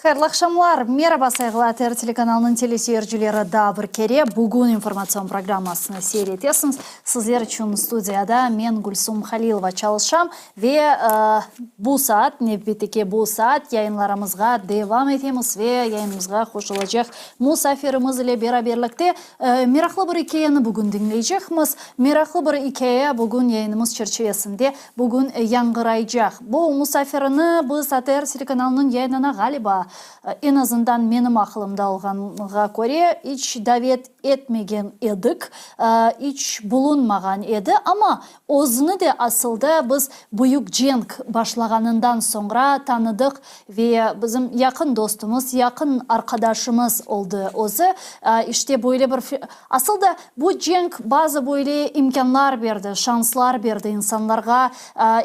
Hayırlı aqşamlar! Meraba, sayğılı ATR telekanalınıñ teleseyircileri! Daa bir kere Bugün informatsion programmasını seyir etesiñiz. Sizler içün studiyada men, Gülsum Halilova, çalışam ve bu saat, nevbetteki bu saat yayınlarımızğa devam etemiz ve yayınımızğa qoşulacaq musafirimiz ile beraberlikte meraqlı bir ikâyeni bugün diñleycekmiz. Meraqlı bir ikâye bugün yayınımız çerçivesinde Bugün yañğıraycaq bu musafirini biz ATR telekanalınıñ yayınına, ğaliba, eñ azından menim aqılımda olğanğa köre, iç davet etmegen edik, iç bulunmağan edi. Amma özüni de asılda biz büyük cenk başlağanından soñra tanıdıq ve bizim yaqın dostumız, yaqın arqadaşımız oldı özü. İşte böyle bir Asıl da, bu cenk bazı böyle imkânlar berdi, şanslar berdi insanlarğa.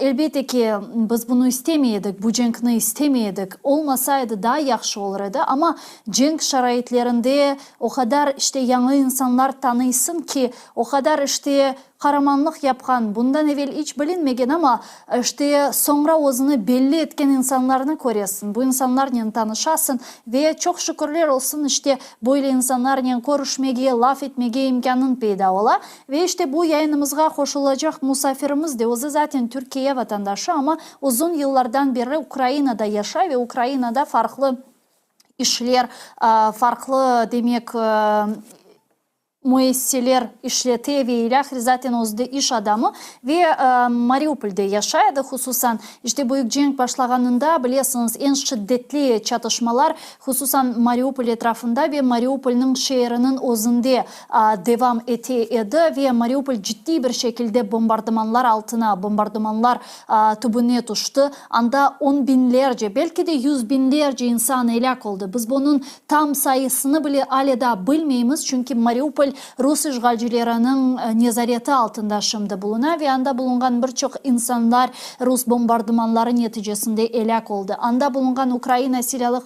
Elbette ki, biz bunı istemey edik, bu cenkni istemey edik. Olmasa edi, daa yahşı olur edi. Amma cenk şaraitlerinde o qadar, işte, yañı insanlar tanıysıñ ki, o qadar, işte, Qaramanlıq yapqan, bundan evel iç bilinmegen, amma, işte, soñra özüni belli etken insanlarnı köresiñ, bu insanlarnen tanışasıñ ve, çoq şükürler olsun, işte, böyle insanlarnen körüşmege, laf etmege imkânıñ peyda ola. Ve, işte, bu yayınımızğa qoşulacaq musafirimiz de özü zaten Türkiye vatandaşı, amma uzun yıllardan berli Ukrainada yaşay ve Ukrainada farqlı işler, farqlı, demek, müessiseler işlete ve ilâhre, zaten özü de iş adamı ve Mariupolde yaşay edi, hususan, işte, büyük cenk başlağanında, bilesiñiz, eñ şiddetli çatışmalar, hususan, Mariupol etrafında ve Mariupolnıñ şeeriniñ özünde devam ete edi ve Mariupol ciddiy bir şekilde bombardımanlar altına, bombardımanlar tübüne tüşti, anda on biñlerce, belki de yüz biñlerce insan elâk oldı. Biz bunıñ Tam sayısını bile ale daa bilmeymiz, çünki Mariupol rus işğalcileriniñ nezareti altında şimdi buluna ve anda bulunğan bir çoq insanlar rus bombardımanları neticesinde elâk oldı. Anda bulunğan Ukraina Silâlı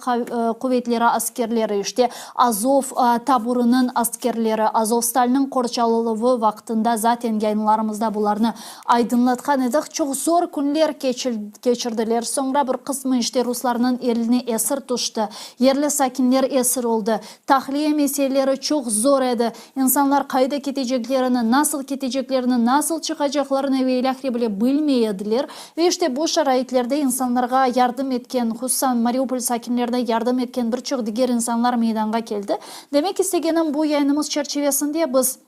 quvetleri askerleri, işte, Azov taburınıñ askerleri, Azovstalnıñ qorçalıluvı vaqtında zaten yayınlarımızda bularnı Aydınlatqan edik, çoq zor künler keçirdiler, soñra bir qısmı işte ruslarnıñ eline esir tüşti, yerli sakinler esir oldı. Tahliye meseleleri çoq zor edi, insanlar qayda keteceklerini, nasıl keteceklerini, nasıl çıqacaqlarını ve ilâhre bile bilmey ediler. Ve işte bu şaraitlerde insanlarğa yardım etken, hususan Mariupol sakinlerine yardım etken bir çoq diger insanlar meydanğa keldi. Demek istegenim, bu yayınımız çerçivesinde biz.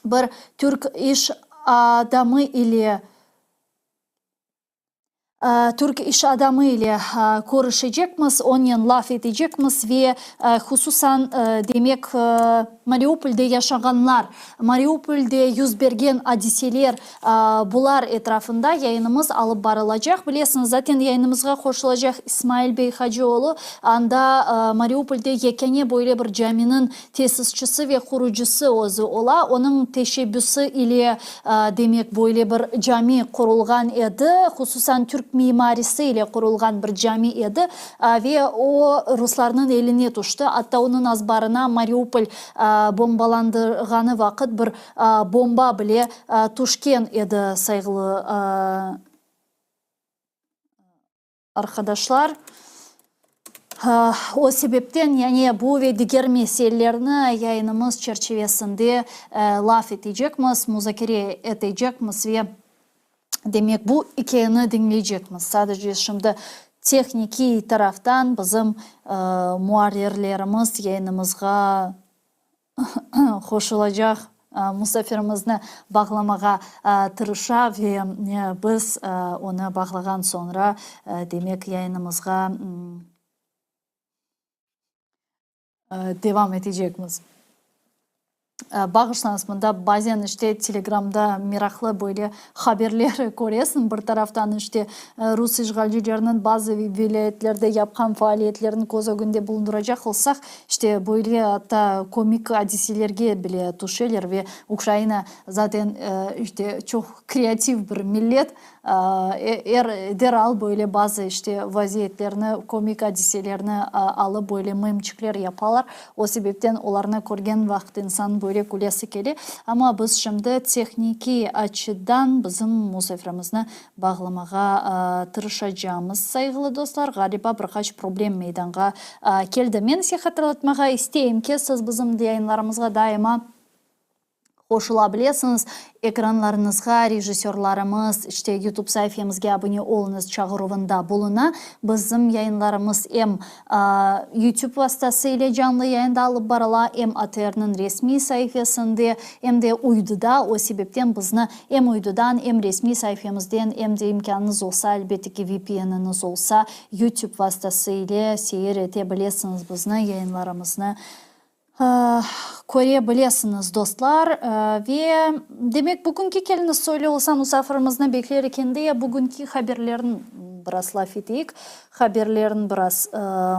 bir türk iş adamı ile türk iş adamı ile körüşecekmiz, onen laf etecekmiz ve hususan, demek, Mariupolde yaşağanlar, Mariupolde yüz bergen adiseler, bular etrafında yayınımız alıp barılacaq. Bilesiñiz, zaten yayınımızğa qoşulacaq İsmail bey Hacıoğlu, anda Mariupolde yekâne böyle bir caminiñ Tesisçisi ve qurucısı özü ola. Onıñ teşebbüsi ile, demek, böyle bir cami qurulğan edi, hususan türk mimarisi ile qurulğan bir cami edi ve o, ruslarnıñ eline tüşti. Atta onıñ azbarına Mariupol bombalandırğanı vaqıt bir bomba bile tüşken edi, sayğılı Arqadaşlar, o sebepten, yani bu ve diger meselelerni yayınımız çerçivesinde laf etecekmiz, muzakere etecekmiz ve, demek, bu ikâyeni diñleycekmiz. Sadece şimdi tehnikiy taraftan bizim muarrirlerimiz yayınımızğa qoşulacaq musafirimizni bağlamağa tırışa ve biz onı bağlağan soñra, demek, yayınımızğa devam etecekmiz. Bağışlañız, mında bazen işte Telegramda meraqlı böyle haberler köresiñ, bir taraftan işte rus işğalcileriniñ bazı vilâyetlerde yapqan faaliyetlerini köz ögünde bulundıracaq olsaq, işte böyle atta komik adiselerge bile tüşeler ve Ukraina zaten işte çoq kreativ bir millet. Er, deral böyle bazı işte vaziyetlerni, komik adiselerni alıp böyle memçikler yapalar. O sebepten olarnı körgen vaqıt insan böyle külesi kele. Amma biz şimdi tehnikiy açıdan bizim musafirimizni bağlamağa tırışacamız, sayğılı dostlar. Ğaliba bir qaç problem meydanğa keldi. Men ise hatırlatmağa isteyim ki, siz bizim yayınlarımızğa daima qoşula bilesiñiz. Ekranlarıñızğa rejissörlarımız, işte, YouTube saifemizge abune oluñız çağıruvında buluna. Bizim yayınlarımız em YouTube vastası ile canlı yayında alıp barıla, em ATRniñ resmiy saifesinde, em de uyduda. O sebepten bizni em uydudan, em resmiy saifemizden, em de imkânıñız olsa, elbette ki, VPN-iñiz olsa, YouTube vastası ile seyir ete bilesiñiz bizni, yayınlarımıznı Köre bilesiñiz, dostlar. Ve, demek, bugünki keliñiz soylu olsa, musafirimizni bekler ekende, bugünki haberlerni biraz laf eteyik, haberlerni biraz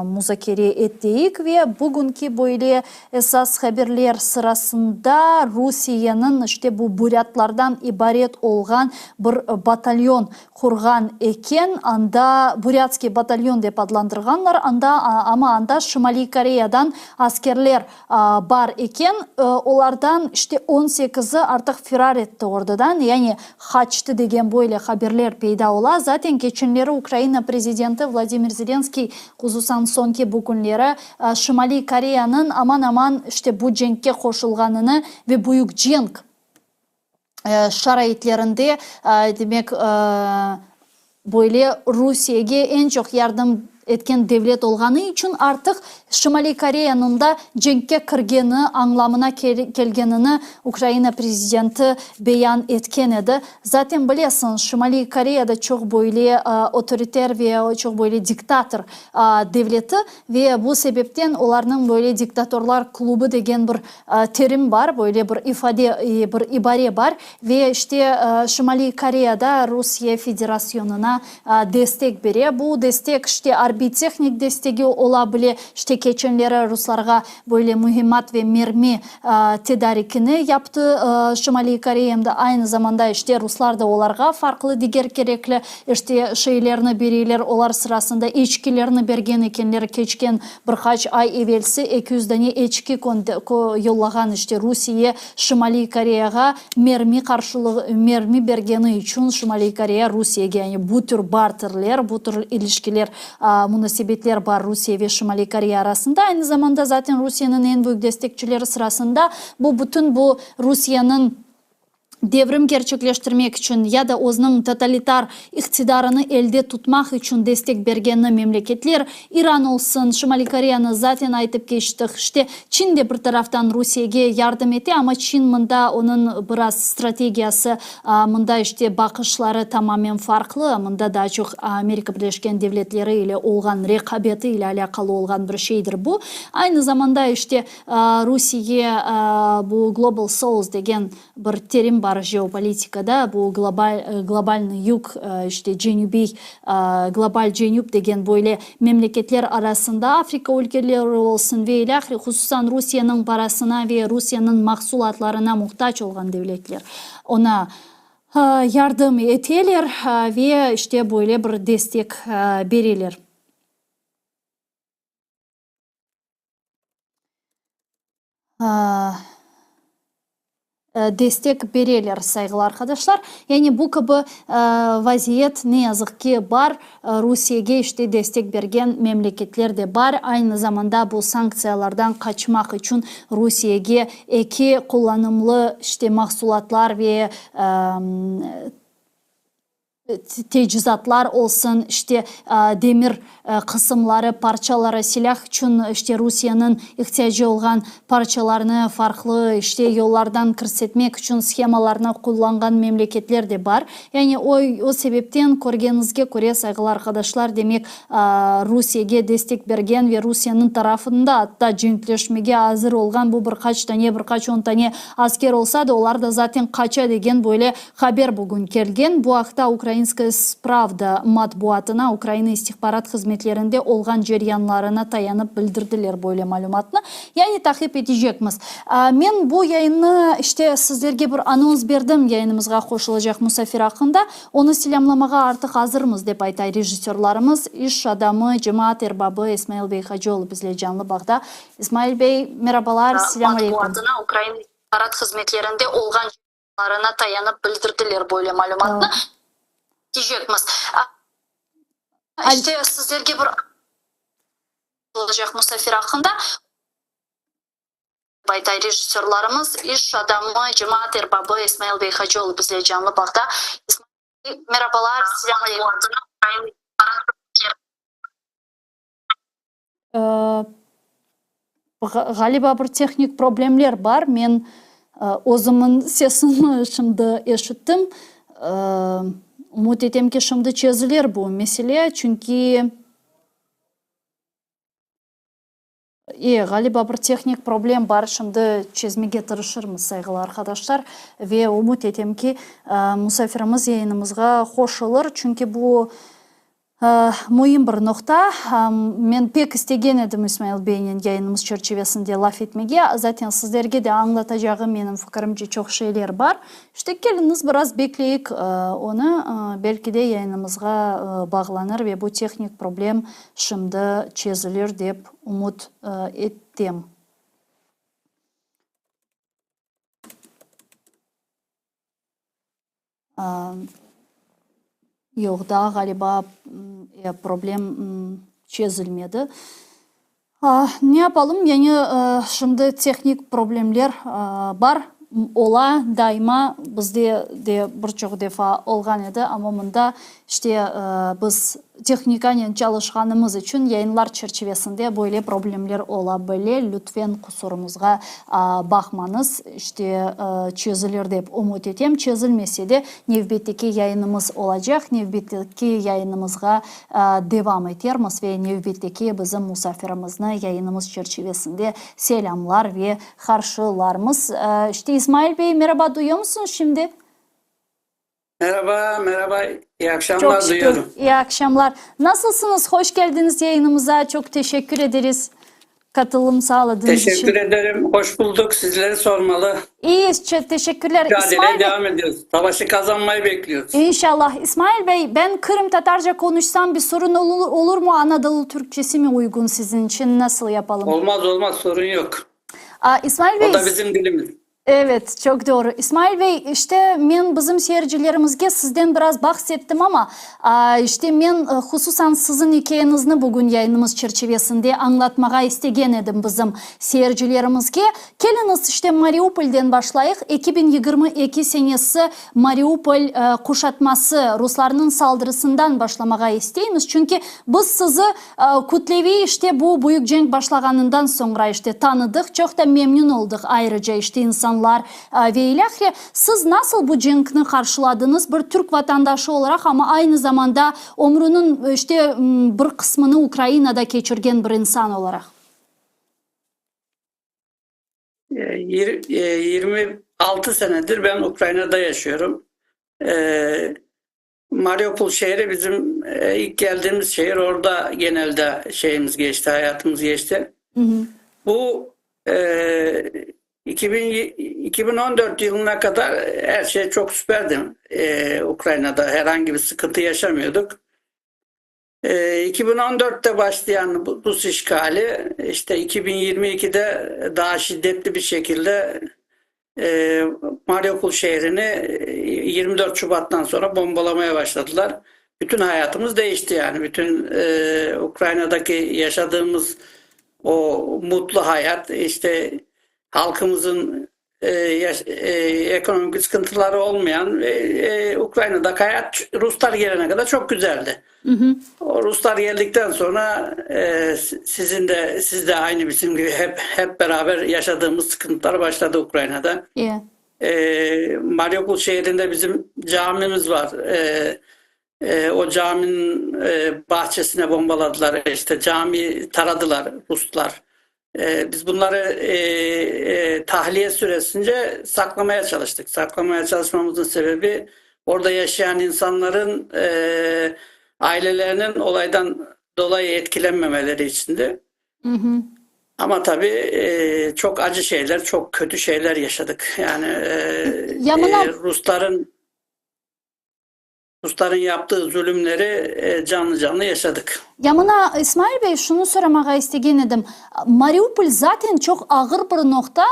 muzakere eteyik. Ve bugünki böyle esas haberler sırasında Rusiyeniñ işte bu burâtlardan ibaret olğan bir batalyon qurğan eken, anda Burâtskiy batalyon dep adlandırğanlar, anda, amma anda Şimaliy Koreyadan askerler bar eken, olardan işte on sekizi artıq firar etti ordudan, yani qaçtı degen böyle haberler peyda ola. Zaten keçenleri Ukraina prezidenti Vladimir Zelenskiy, hususan soñki bu künleri, Şimaliy Koreyanıñ aman-aman işte bu cenkke qoşulğanını ve büyük cenk, şaraitlerinde, demek, böyle Rusiyege eñ çoq yardım etken devlet olğanı içün artıq Şimaliy Koreyanıñ da cenkke kirgeni añlamına kelgenini Ukraina prezidenti beyan etken edi. Zaten bilesiñiz, Şimaliy Koreya da çoq böyle otoriter ve çoq böyle diktator devleti ve bu sebepten olarnıñ böyle diktatorlar klubı degen bir Terim bar, böyle bir ifade, bir ibare bar ve işte Şimaliy Koreya da Rusiye Federasyonına destek bere. Bu destek işte arbiy-tehnik destegi ola bile, işte keçenleri ruslarğa böyle mühimmat ve mermi tedarikini yaptı Şimaliy Koreya, em de aynı zamanda işte ruslar da olarğa farqlı diger kerekli işte şeylerni bereyler, olar sırasında eçkilerni bergen ekenler keçken Bir qaç ay evelsi 200 dane eçki yollağan işte Rusiye Şimaliy Koreyağa mermi qarşılığı mermi bergeni içün Şimaliy Koreya Rusiyege yani bu tür barterler, bu tür ilişkiler, munasebetler bar Rusiye ve Şimaliy Koreya arasında. Aynı zamanda zaten Rusiyeniñ eñ büyük destekçileri sırasında bu bütün bu Rusiyeniñ devrim kerçekleştirmek içün ya da özüniñ totalitar iqtidarını elde tutmaq içün destek bergeni memleketler, İran olsun, Şimaliy Koreyanı zaten aytıp keçtik, işte, Çin de bir taraftan Rusiyege yardım ete, amma Çin mında onıñ biraz strategiyası, mında, işte, baqışları tamamen farqlı, mında daa çoq Amerika Birleşken Devletleri ile olğan reqabeti ile alâqalı olğan bir şeydir bu. Aynı zamanda, işte, Rusiye bu Global South degen bir terim bar jeopolitikada, bu global, globalnıy yug, işte cenübiy, global cenüp degen böyle memleketler arasında Afrika ülkeleri olsun ve ilâhre, hususan Rusiyeniñ parasına ve Rusiyeniñ mahsulatlarına muhtac olğan devletler oña yardım eteler ve işte böyle bir destek bereler. Destek bereler, sayğılı arqadaşlar. Yani bu kibi vaziyet, ne yazıq ki, bar. Rusiyege işte destek bergen memleketler de bar. Aynı zamanda bu sanktsiyalardan qaçmaq içün Rusiyege eki qullanımlı işte mahsulatlar ve tecizatlar olsun, işte, demir qısımları, parçaları, silâh içün, işte, Rusiyeniñ ihtiyacı olğan parçalarnı farqlı, işte, yollardan kirsetmek içün shemalarnı qullanğan memleketler de bar. Yani o, o sebepten, körgeniñizge köre, sayğılı arqadaşlar, demek, Rusiyege destek bergen ve Rusiyeniñ tarafında atta cenkleşmege azır olğan bu bir qaç tane, bir qaç on tane asker olsa da, olar da zaten qaça degen böyle Haber bugün kelgen. Bu aqta Ukraina. Ukrainskaya pravda matbuatına Ukraina istihbarat hızmetlerinde olğan ceryanlarına tayanıp bildirdiler böyle malümatnı. Yani taqip etecekmiz. Men bu yayınnı, işte, sizlerge bir anons berdim yayınımızğa qoşulacaq musafir aqqında. Onı selâmlamağa artıq azırmız, dep ayta rejissörlarımız, iş adamı, cemaat erbabı İsmail bey Hacıoğlu bizle canlı bağda. İsmail bey, merabalar, selâm aleyküm. Matbuatına Ukraina istihbarat hızmetlerinde olğan larına tayanıp bildirdiler böyle malümatnı. Diycekmiz. İşte, sizlerge bir olacaq musafir aqqında ayta rejissörlarımız, iş adamı, cemaat erbabı İsmail bey Hacıoğlu bizle canlı bağda. İsmail bey, merabalar, selâm aleyküm. Ğaliba bir tehnik problemler bar. Men özümiñ sesimi şimdi eşittim. Ümüt etem ki, şimdi çezilir bu mesele, çünki E, ğaliba bir tehnik problem bar, şimdi çezmege tırışırmız, sayğılı arqadaşlar. Ve ümüt etem ki, musafirimiz yayınımızğa qoşulır, çünki bu Müim bir noqta. Men pek istegen edim İsmail beynen yayınımız çerçivesinde laf etmege. Zaten sizlerge de añlatacağı, menim fikirimce, çoq şeyler bar. İşte, keliñiz, biraz bekleyik onı, belki de yayınımızğa bağlanır ve bu tehnik problem şimdi çezilir dep ümüt etem. Yoq, daa, ğaliba, problem çezilmedi. Ne yapalım, yani şimdi tehnik problemler bar, ola, daima bizde de bir çoq defa olğan edi, amma mında, işte, biz Tehnikanen çalışqanımız içün yayınlar çerçivesinde böyle problemler ola bile, lütfen qusurımızğa baqmañız, işte, çezilir dep ümüt etem, çezilmese de nevbetteki yayınımız olacaq, nevbetteki yayınımızğa devam etermiz ve nevbetteki bizim musafirimizni yayınımız çerçivesinde selâmlar ve qarşılarmız. İşte, İsmail bey, meraba, duyamısıñız şimdi? Meraba, meraba, iyi akşamlar Çok şükür, duyuyorum. iyi akşamlar. Nasılsınız? Hoş geldiniz yayınımıza. Çok teşekkür ederiz katılım sağladığınız Teşekkür içün. ederim. Hoş bulduk. Sizleri sormalı. İyiyiz, teşekkürler. Mücadeleye İsmail Bey, devam ediyoruz. Savaşı kazanmayı bekliyoruz. İnşallah. İsmail Bey, ben Kırım Tatarca konuşsam bir sorun olur, olur mu? Anadolu Türkçesi mi uygun sizin için? Nasıl yapalım? Olmaz olmaz sorun yok. Aa, İsmail O Bey, da bizim dilimiz. Evet, çoq doğru. İsmail bey, işte, men bizim seyircilerimizge sizden biraz bahsettim amma, işte, men hususan siziñ ikâyeñizni bugün yayınımız çerçivesinde añlatmağa istegen edim bizim seyircilerimizge. Keliñiz, işte, Mariupolden başlayıq. 2022 senesi Mariupol quşatması, ruslarnıñ saldırısından başlamağa isteymiz, çünki biz sizi Kütleviy işte bu büyük cenk başlağanından soñra işte tanıdıq, çoq da memnün oldıq, ayrıca işte insanlar ve ilâhre. Siz nasıl bu cenkni qarşıladıñız, bir türk vatandaşı olaraq, amma aynı zamanda ömrüniñ işte bir qısmını Ukrainada keçirgen bir insan olaraq? 26 senedir ben Ukrainada yaşıyorum. Mariupol şehri bizim ilk geldiğimiz şehir. Orada genelde şeyimiz geçti, hayatımız geçti. Hı hı. Bu e, 2000, 2014 yılına kadar her şey çok süperdi. E, Ukrayna'da herhangi bir sıkıntı yaşamıyorduk. E, 2014'te başlayan Rus işgali işte 2022'de daha şiddetli bir şekilde e, Mariupol şehrini 24 e, Şubat'tan sonra bombalamaya başladılar. Bütün hayatımız değişti yani. Bütün e, Ukrayna'daki yaşadığımız o mutlu hayat işte halkımızın e, yaş, e, ekonomik sıkıntıları olmayan e, e, Ukrayna'daki hayat Ruslar gelene kadar çok güzeldi. Hı hı. O Ruslar geldikten sonra e, sizin de siz de aynı bizim gibi hep hep beraber yaşadığımız sıkıntılar başladı Ukrayna'da. Yeah. E, Mariupol şehrinde bizim camimiz var. E, e, o caminin e, bahçesine bombaladılar. İşte cami taradılar Ruslar. E, biz bunları e, e, tahliye süresince saklamaya çalıştık. Saklamaya çalışmamızın sebebi. Orada yaşayan insanların e, ailelerinin olaydan dolayı etkilenmemeleri içindi. Hı hı. Ama tabii e, çok acı şeyler, çok kötü şeyler yaşadık. Yani e, Ya mına e, Rusların Rusların yaptığı zulümleri e, canlı canlı yaşadık. Ya mına, İsmail bey, şunı soramağa istegen edim. Mariupol zaten çoq ağır bir noqta.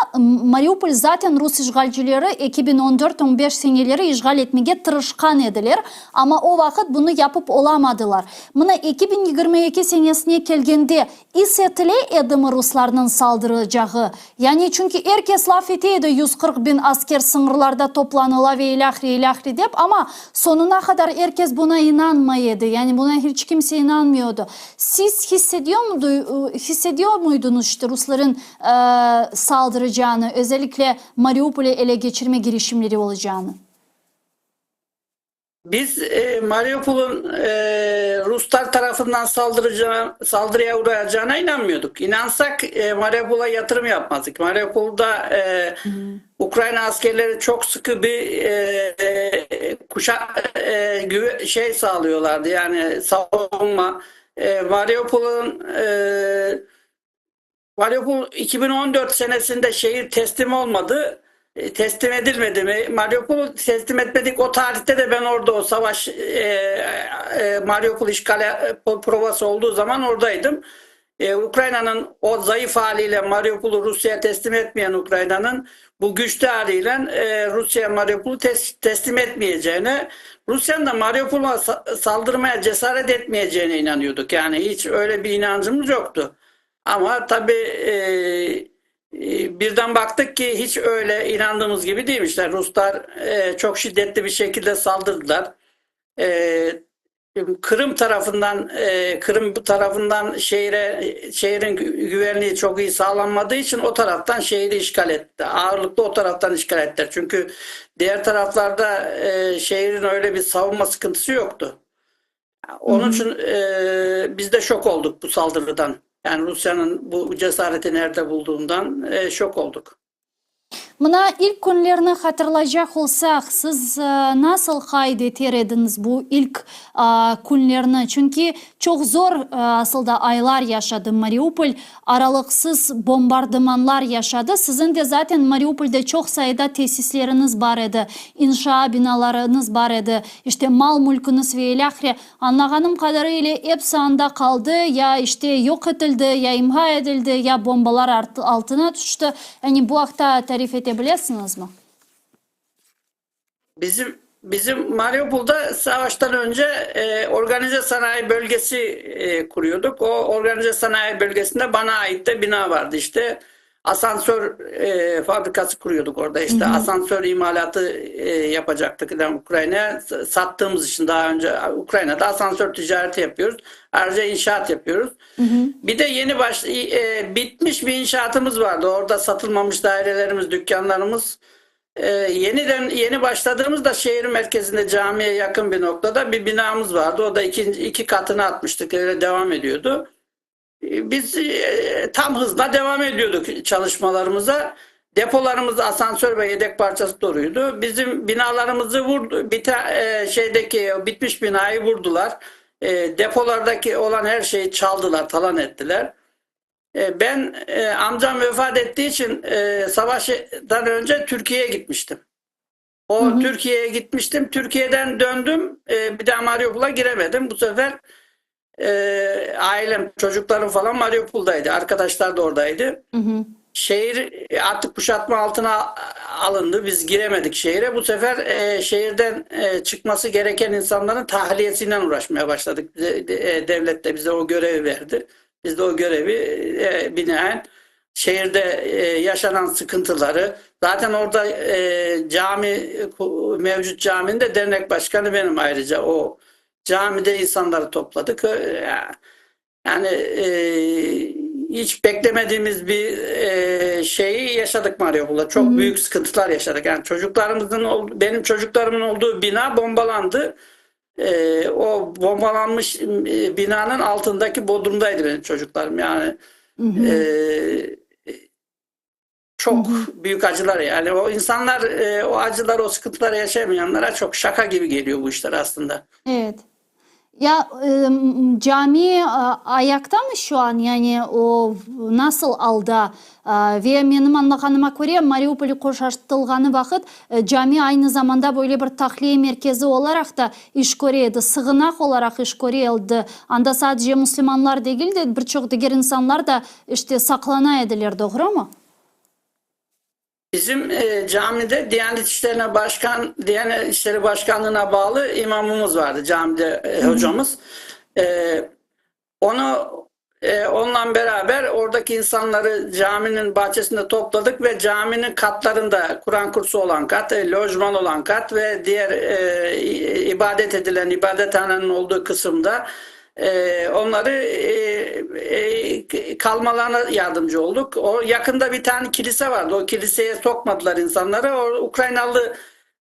Mariupol zaten rus işğalcileri 2014, 15 seneleri işğal etmege tırışqan ediler, amma o vaqıt bunı yapıp olamadılar. Mına 2022 senesine kelgende is etile edimi ruslarnıñ saldırıcağı? Yani çünki er kes laf ete edi 140 biñ asker sıñırlarda toplanıla ve ilâhre, ilâhre dep, amma soñuna qadar er kes buna inanmay edi, yani buna hiç kimse inanmıyordı. Siz hissediyor muydunız işte rusların saldıracağını, özellikle Mariupol'ü ele geçirme girişimleri olacağını? Biz e, Mariupol'un e, Ruslar tarafından saldırıya uğrayacağına inanmıyorduk. İnansak e, Mariupol'a yatırım yapmazdık. Mariupol'da e, Ukrayna askerleri çok sıkı bir e, e, kuşa e, güve, şey sağlıyorlardı. Yani savunma. E, Mariupol'un e, Mariupol 2014 senesinde şehir teslim olmadı. E, teslim edilmedi mi? Mariupol'u teslim etmedik. O tarihte de ben orada o savaş e, e, Mariupol işgali e, provası olduğu zaman oradaydım. E, Ukrayna'nın o zayıf haliyle Mariupol'u Rusya'ya teslim etmeyen Ukrayna'nın bu güçlü haliyle e, Rusya Mariupol'u tes teslim etmeyeceğine, Rusya'nın da Mariupol'a saldırmaya cesaret etmeyeceğine inanıyorduk. Yani hiç öyle bir inancımız yoktu. Ama tabii e, e, birden baktık ki hiç öyle inandığımız gibi değilmişler. Ruslar e, çok şiddetli bir şekilde saldırdılar. E, Kırım tarafından e, Kırım tarafından şehre şehrin güvenliği çok iyi sağlanmadığı için o taraftan şehri işgal etti. Ağırlıklı o taraftan işgal ettiler. Çünkü diğer taraflarda e, şehrin öyle bir savunma sıkıntısı yoktu. Onun için e, biz de şok olduk bu saldırıdan. Yani Rusya'nın bu cesareti nerede bulduğundan e, şok olduk. Mına ilk künlerni hatırlaycaq olsaq, siz nasıl qayd eter ediñiz bu ilk künlerni? Çünki çoq zor asıl da aylar yaşadı Mariupol, aralıqsız bombardımanlar yaşadı. Siziñ de zaten Mariupolde çoq sayıda tesisleriñiz bar edi, inşaa binalarıñız bar edi, işte mal-mülküñiz ve ilâhre. Añlağanım qadarı ile epsi anda qaldı, ya işte yoq etildi, ya imha etildi, ya bombalar altına tüşti. Yani bu aqta tarif ete bilesiñizmi? Bizim bizim Mariupolda savaştan önce e, organize sanayi bölgesi e, kuruyorduk. O organize sanayi bölgesinde bana ait de bina vardı işte. Asansör e, fabrikası kuruyorduk orada işte. Hı hı. Asansör imalatı e, yapacaktık. Yani Ukrayna'ya sattığımız için daha önce Ukrayna'da asansör ticareti yapıyoruz. Ayrıca inşaat yapıyoruz. Hı hı. Bir de yeni baş e, bitmiş bir inşaatımız vardı. Orada satılmamış dairelerimiz, dükkanlarımız. E, yeniden yeni başladığımızda şehir merkezinde camiye yakın bir noktada bir binamız vardı. O da ikinci, iki katını atmıştık. Öyle devam ediyordu. Biz e, tam hızla devam ediyorduk çalışmalarımıza. Depolarımız asansör ve yedek parçası doluydu. Bizim binalarımızı vurdu. Bite, e, şeydeki bitmiş binayı vurdular. E, depolardaki olan her şeyi çaldılar, talan ettiler. Ben amcam vefat ettiği için savaştan önce Türkiye'ye gitmiştim. O Türkiye'ye gitmiştim. Türkiye'den döndüm. Bir daha Mariupol'a giremedim. Bu sefer e, ailem, çocuklarım falan Mariupol'daydı. Arkadaşlar da oradaydı. Hı hı. Şehir artık kuşatma altına alındı. Biz giremedik şehire. Bu sefer e, şehirden e, çıkması gereken insanların tahliyesiyle uğraşmaya başladık. Bize, e, devlet de bize o görevi verdi. Biz de o görevi e, binaen şehirde e, yaşanan sıkıntıları zaten orada e, cami mevcut caminin de dernek başkanı benim ayrıca o camide insanları topladık. E, yani e, hiç beklemediğimiz bir e, şeyi yaşadık Mariupol'da. Çok Hı-hı. büyük sıkıntılar yaşadık. Yani çocuklarımızın benim çocuklarımın olduğu bina bombalandı. E, o bombalanmış e, binanın altındaki bodrumdaydı benim çocuklarım. Yani Hı hı. E, Çok büyük acılar yani o insanlar e, o acılar o sıkıntıları yaşamayanlara çok şaka gibi geliyor bu işler aslında. Evet. Ya cami ayaqta mı şu an, yani o nasıl alda? Ve menim añlağanıma köre, Mariupol qoşatılğanı vaqıt cami aynı zamanda böyle bir tahliye merkezi olaraq da iş köre edi, sığınaq olaraq iş köre edi. Anda sadece müslimanlar degil de, bir çoq diger insanlar da işte saqlana ediler, doğrumı? Bizim e, camide Diyanet İşlerine Başkan, Diyanet İşleri Başkanlığı'na bağlı imamımız vardı camide e, hocamız. E, onu e, onunla beraber oradaki insanları caminin bahçesinde topladık ve caminin katlarında Kur'an kursu olan kat, e, lojman olan kat ve diğer e, ibadet edilen ibadethanenin olduğu kısımda e, onları e, e, kalmalarına yardımcı olduk. O yakında bir tane kilise vardı. O kiliseye sokmadılar insanları. O Ukraynalı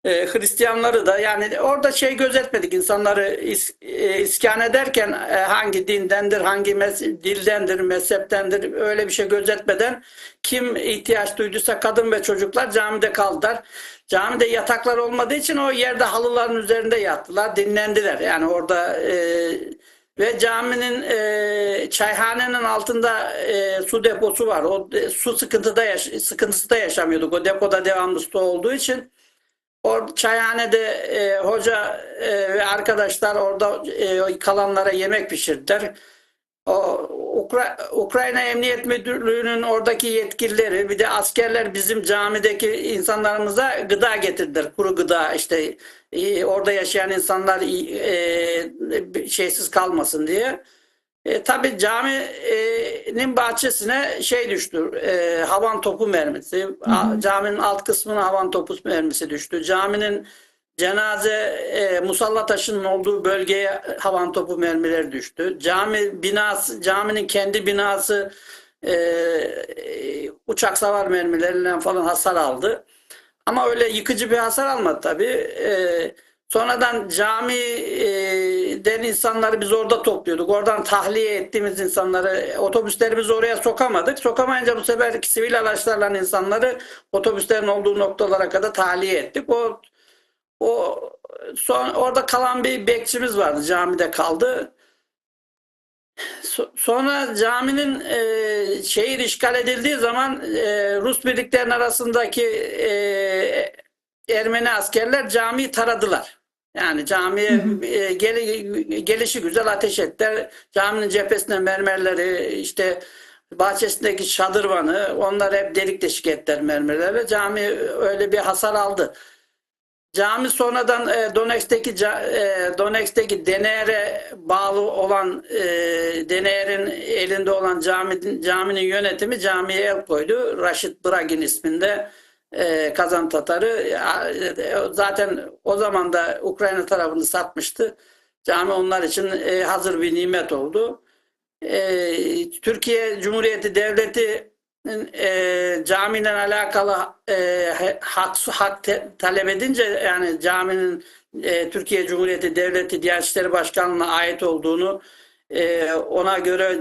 e, Hristiyanları da yani orada şey gözetmedik. İnsanları is, e, iskan ederken e, hangi dindendir, hangi mes dildendir, mezheptendir öyle bir şey gözetmeden kim ihtiyaç duyduysa kadın ve çocuklar camide kaldılar. Camide yataklar olmadığı için o yerde halıların üzerinde yattılar, dinlendiler. Yani orada e, ve caminin e, çayhanenin altında e, su deposu var. O e, su sıkıntıda yaş sıkıntısı da yaşamıyorduk. O depoda devamlı su olduğu için. Or çayhanede e, hoca e, ve arkadaşlar orada e, kalanlara yemek pişirdiler. O Ukra Ukrayna Emniyet Müdürlüğü'nün oradaki yetkilileri bir de askerler bizim camideki insanlarımıza gıda getirdiler. Kuru gıda işte e, orada yaşayan insanlar e, şeysiz kalmasın diye. E, tabii caminin bahçesine şey düştü. E, havan topu mermisi. Hı hı. Caminin alt kısmına havan topu mermisi düştü. Caminin cenaze e, musalla taşının olduğu bölgeye havan topu mermileri düştü. Cami binası, caminin kendi binası e, uçak savar mermilerinden falan hasar aldı. Ama öyle yıkıcı bir hasar almadı tabii. E, sonradan camiden insanları biz orada topluyorduk. Oradan tahliye ettiğimiz insanları otobüslerimizi oraya sokamadık. Sokamayınca bu sefer sivil araçlarla insanları otobüslerin olduğu noktalara kadar tahliye ettik. O o son orada kalan bir bekçimiz vardı camide kaldı. Sonra caminin e, şehir işgal edildiği zaman e, Rus birliklerin arasındaki e, Ermeni askerler camiyi taradılar. Yani camiye e, gel, gelişi güzel ateş ettiler. Caminin cephesine mermerleri işte bahçesindeki şadırvanı onlar hep delik deşik ettiler mermerleri. Cami öyle bir hasar aldı. Cami sonradan e, Donetsk'teki e, Donetsk'teki DNR'e bağlı olan e, DNR'in elinde olan cami, caminin yönetimi camiye el koydu. Raşit Bragin isminde e, Kazan Tatarı e, zaten o zaman da Ukrayna tarafını satmıştı. Cami onlar için e, hazır bir nimet oldu. E, Türkiye Cumhuriyeti Devleti e, camiden alakalı e, hak, hak te, talep edince yani caminin e, Türkiye Cumhuriyeti Devleti Diyanet İşleri Başkanlığı'na ait olduğunu e, ona göre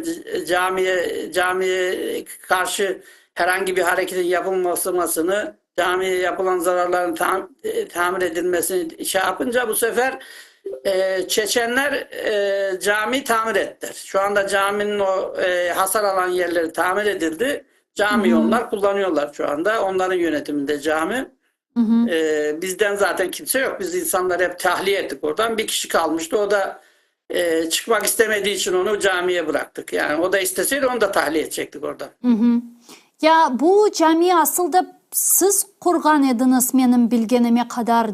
camiye camiye karşı herhangi bir hareketin yapılmasını camiye yapılan zararların tam, e, tamir edilmesini şey yapınca bu sefer e, Çeçenler e, cami tamir ettiler. Şu anda caminin o e, hasar alan yerleri tamir edildi. Cami onlar kullanıyorlar şu anda. Onların yönetiminde cami. Hı hı. E, bizden zaten kimse yok. Biz insanlar hep tahliye ettik oradan. Bir kişi kalmıştı. O da e, çıkmak istemediği için onu camiye bıraktık. Yani o da isteseydi onu da tahliye edecektik oradan. Hı hı. Ya bu cami asıl da siz qurğan ediñiz menim bilgenime qadar,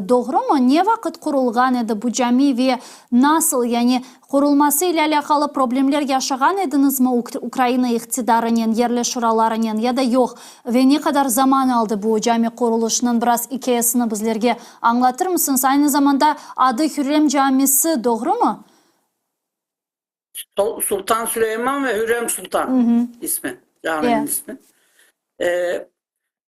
doğrumı? Ne vaqıt qurulğan edi bu cami ve nasıl, yani qurulması ile alâqalı problemler yaşağan ediñizmi Ukraina iqtidarınen, yerli şuralarınen ya da yoq? Ve ne qadar zaman aldı bu cami qurulışınıñ biraz ikâyesini bizlerge añlatır mısıñız? Aynı zamanda adı Hürrem camisi, doğrumı? Sultan Süleyman ve Hürrem Sultan ismi, caminin ismi. Ee,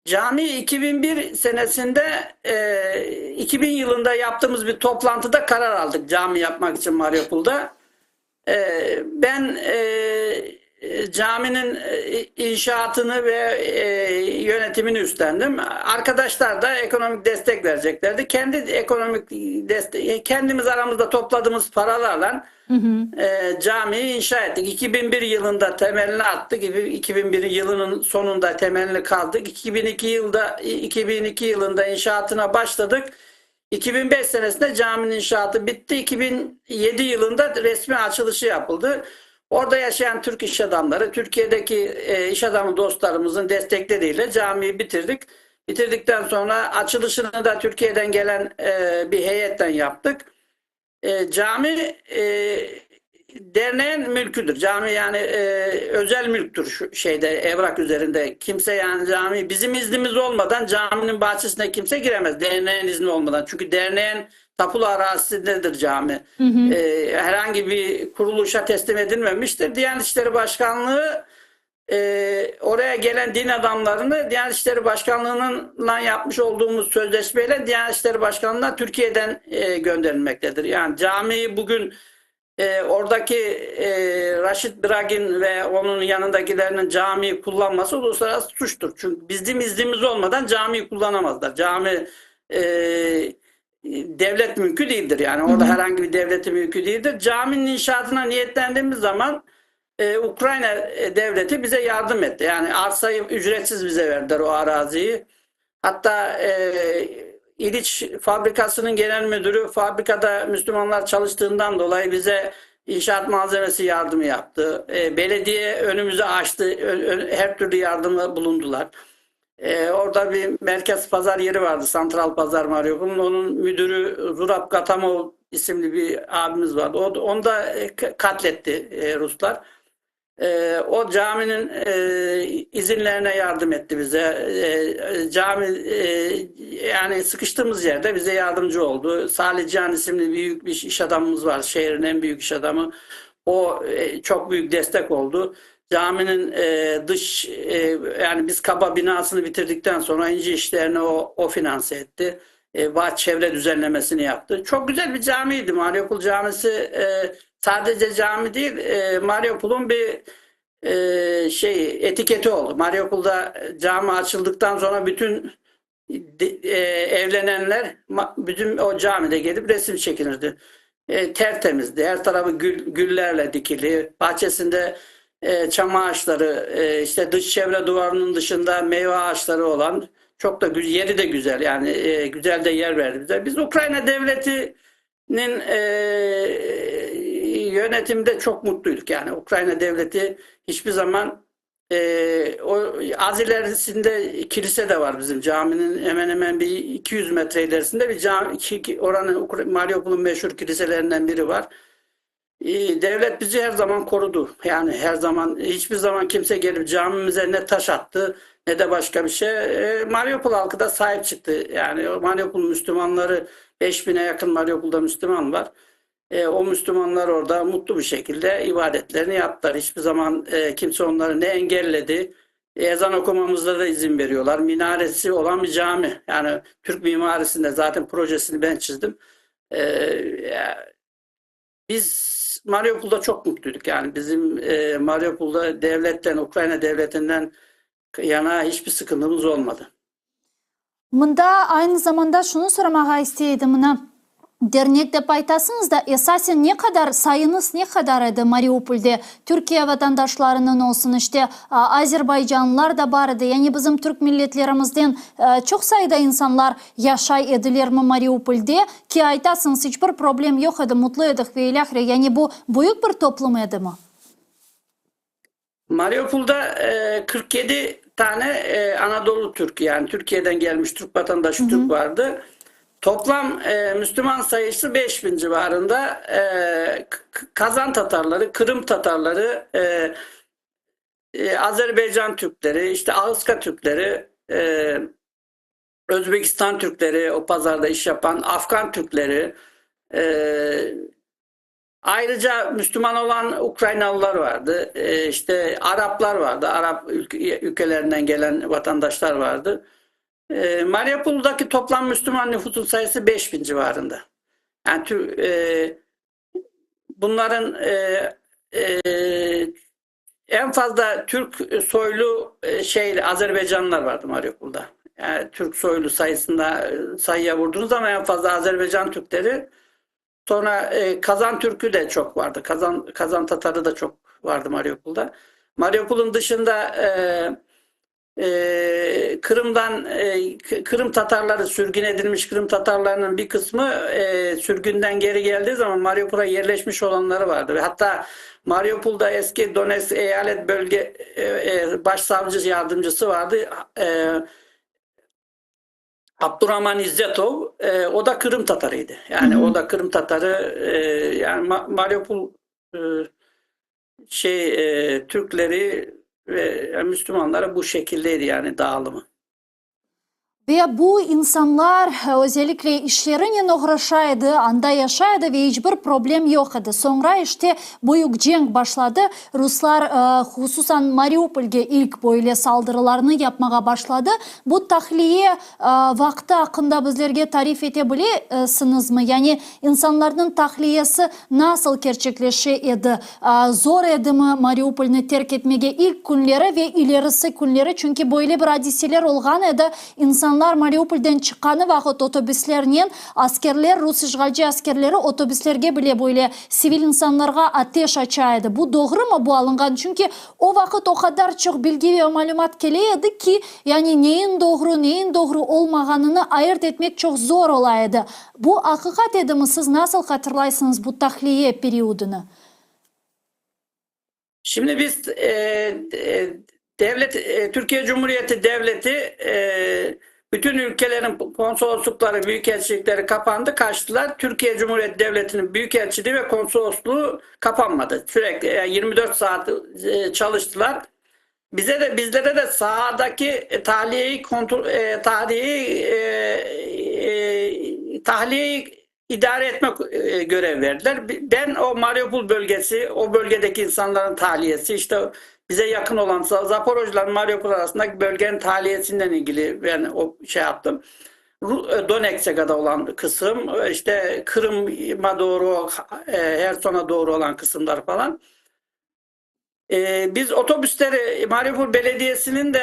cami 2001 senesinde e, 2000 yılında yaptığımız bir toplantıda karar aldık cami yapmak için Mariupol'da. Ee, ben e, caminiñ inşaatını ve yönetimini üstlendim. Arkadaşlar da ekonomik destek vereceklerdi. Kendi ekonomik destek, kendimiz aramızda topladığımız paralarla camiyi inşa ettik. 2001 yılında temelini attık. 2001 yılının sonunda temelini kazdık. 2002 yılda 2002 yılında inşaatına başladık. 2005 senesinde caminin inşaatı bitti. 2007 yılında resmi açılışı yapıldı. Orada yaşayan Türk iş adamları, Türkiye'deki iş adamı dostlarımızın destekleriyle camiyi bitirdik. Bitirdikten sonra açılışını da Türkiye'den gelen bir heyetten yaptık. Cami derneğin mülküdür. Cami yani özel mülktür şu şeyde evrak üzerinde. Kimse yani cami bizim iznimiz olmadan caminin bahçesine kimse giremez. Derneğin izni olmadan. Çünkü derneğin tapulu arazisindedir cami. Herhangi bir kuruluşa teslim edilmemiştir. Diyanet İşleri Başkanlığı oraya gelen din adamlarını Diyanet İşleri Başkanlığı'nın yapmış olduğumuz sözleşmeyle Diyanet İşleri Başkanlığı'na Türkiye'den gönderilmektedir. Yani camiyi bugün oradaki Raşit Bragin ve onun yanındakilerinin camiyi kullanması uluslararası suçtur. Çünkü bizim iznimiz olmadan camiyi kullanamazlar. Cami devlet mülkü değildir. Yani orada herhangi bir devletin mülkü değildir. Caminin inşaatına niyetlendiğimiz zaman Ukrayna devleti bize yardım etti. Yani arsayı ücretsiz bize verdiler o araziyi. Hatta İliç fabrikasının genel müdürü fabrikada Müslümanlar çalıştığından dolayı bize inşaat malzemesi yardımı yaptı. Belediye önümüzü açtı. Her türlü yardımı bulundular. Orada bir merkez pazar yeri vardı. Santral Pazar Mariupol'un. Onun müdürü Zurab Gatamov isimli bir abimiz vardı. Onu da katletti Ruslar. O caminin izinlerine yardım etti bize. Cami yani sıkıştığımız yerde bize yardımcı oldu. Salih Can isimli büyük bir iş adamımız var. Şehrin en büyük iş adamı. O çok büyük destek oldu. Caminin dış yani biz kaba binasını bitirdikten sonra ince işlerini o finanse etti. Çevre düzenlemesini yaptı. Çok güzel bir camiydi. Mariupol Camisi sadece cami değil, Mariupol'un bir şey etiketi oldu. Mariupol'da cami açıldıktan sonra bütün evlenenler bütün o camide gelip resim çekinirdi. Tertemizdi. Her tarafı güllerle dikili. Bahçesinde çam ağaçları, işte dış çevre duvarının dışında meyve ağaçları olan çok da güzel, yeri de güzel. Yani güzel de yer verdi bize. Biz Ukrayna devletinin yönetimde çok mutluyduk. Yani Ukrayna devleti hiçbir zaman o az ilerisinde kilise de var bizim caminin hemen hemen bir 200 metre ilerisinde bir cami, oranın Mariupol'un meşhur kiliselerinden biri var. Devlet bizi her zaman korudu. Yani her zaman hiçbir zaman kimse gelip camimize ne taş attı ne de başka bir şey. Mariupol halkı da sahip çıktı. Yani Mariupol Müslümanları 5000'e yakın Mariupol'da Müslüman var. O Müslümanlar orada mutlu bir şekilde ibadetlerini yaptılar. Hiçbir zaman kimse onları ne engelledi. Ezan okumamızda da izin veriyorlar. Minaresi olan bir cami. Yani Türk mimarisinde zaten projesini ben çizdim. Biz Mariupol'da çok mutluyduk. Yani bizim Mariupol'da devletten, Ukrayna devletinden yana hiçbir sıkıntımız olmadı. Mında aynı zamanda şunı soramağa isteydim mına. Dernek dep aytasıñız da, esasen ne qadar sayıñız ne qadar edi Mariupolde Türkiye vatandaşlarınıñ olsun, işte azerbaycanlılar da bar edi, yani bizim türk milletlerimizden çoq sayıda insanlar yaşay edilermi Mariupolde, ki aytasıñız iç bir problem yoq edi, mutlu edik ve ilâhre, yani bu büyük bir toplum edimi? Mariupolda 47 tane Anadolu Türkü, yani Türkiye'den gelmiş Türk vatandaşı Türk vardı. Toplam Müslüman sayısı 5000 civarında. Kazan Tatarları, Kırım Tatarları, Azerbaycan Türkleri, işte Ahıska Türkleri, Özbekistan Türkleri, o pazarda iş yapan Afgan Türkleri, ayrıca Müslüman olan Ukraynalılar vardı, işte Araplar vardı, Arap ülkelerinden gelen vatandaşlar vardı. Mariupol'daki toplam Müslüman nüfusun sayısı 5000 civarında. Yani bunların. En fazla Türk soylu şey Azerbaycanlılar vardı Mariupol'da. Yani Türk soylu sayısında sayıya vurduğunuz zaman en fazla Azerbaycan Türkleri. Sonra Kazan Türk'ü de çok vardı. Kazan Tatarı da çok vardı Mariupol'da. Mariupol'un dışında Kırım'dan Kırım Tatarları sürgün edilmiş Kırım Tatarlarının bir kısmı sürgünden geri geldiği zaman Mariupol'a yerleşmiş olanları vardı. Ve hatta Mariupol'da eski Donetsk eyalet bölge başsavcı yardımcısı vardı. Abdurrahman İzzetov, o da Kırım Tatarıydı. Yani o da Kırım Tatarı, yani Mariupol Türkleri ve Müslümanları bu şekildeydi yani dağılımı. Ve bu insanlar özellikle işlerinen oğraşa edi, anda yaşay edi ve iç bir problem yoq edi. Soñra işte büyük cenk başladı. Ruslar hususan Mariupolge ilk böyle saldırılarnı yapmağa başladı. Bu tahliye vaqtı aqqında bizlerge tarif ete bilesiñizmi? Yani insanlarnıñ tahliyesi nasıl kerçekleşe edi? Zor edimi Mariupolni terk etmege ilk künleri ve ilerisi künleri? Çünki böyle bir adiseler olğan edi, insanlar Mariupolden çıqqanı vaqıt otobüslernen, askerler, rus işğalci askerleri otobüslerge bile böyle sivil insanlarğa ateş aça edi. Bu doğrumı bu alınğan? Çünki o vaqıt o qadar çoq bilgi ve malümat kele edi ki, yani neyin doğru, neyin doğru olmağanını ayırt etmek çoq zor ola edi. Bu aqiqat edimi, siz nasıl hatırlaysıñız bu tahliye periodını? Şimdi biz devlet Türkiye Cumhuriyeti Devleti bütün ülkelerin konsoloslukları, büyükelçilikleri kapandı, kaçtılar. Türkiye Cumhuriyeti Devleti'nin büyükelçiliği ve konsolosluğu kapanmadı. Sürekli 24 saat çalıştılar. Bize de bizlere de sahadaki tahliyeyi kontrol tahliyeyi tahliyeyi idare etmek görev verdiler. Ben o Mariupol bölgesi, o bölgedeki insanların tahliyesi, işte bize yakın olan Zaporoj'la Mariupol arasındaki bölgenin tahliyesinden ilgili ben o şey yaptım. Donetsk'e kadar olan kısım, işte Kırım'a doğru, Herson'a doğru olan kısımlar falan. Biz otobüsleri Mariupol Belediyesi'nin de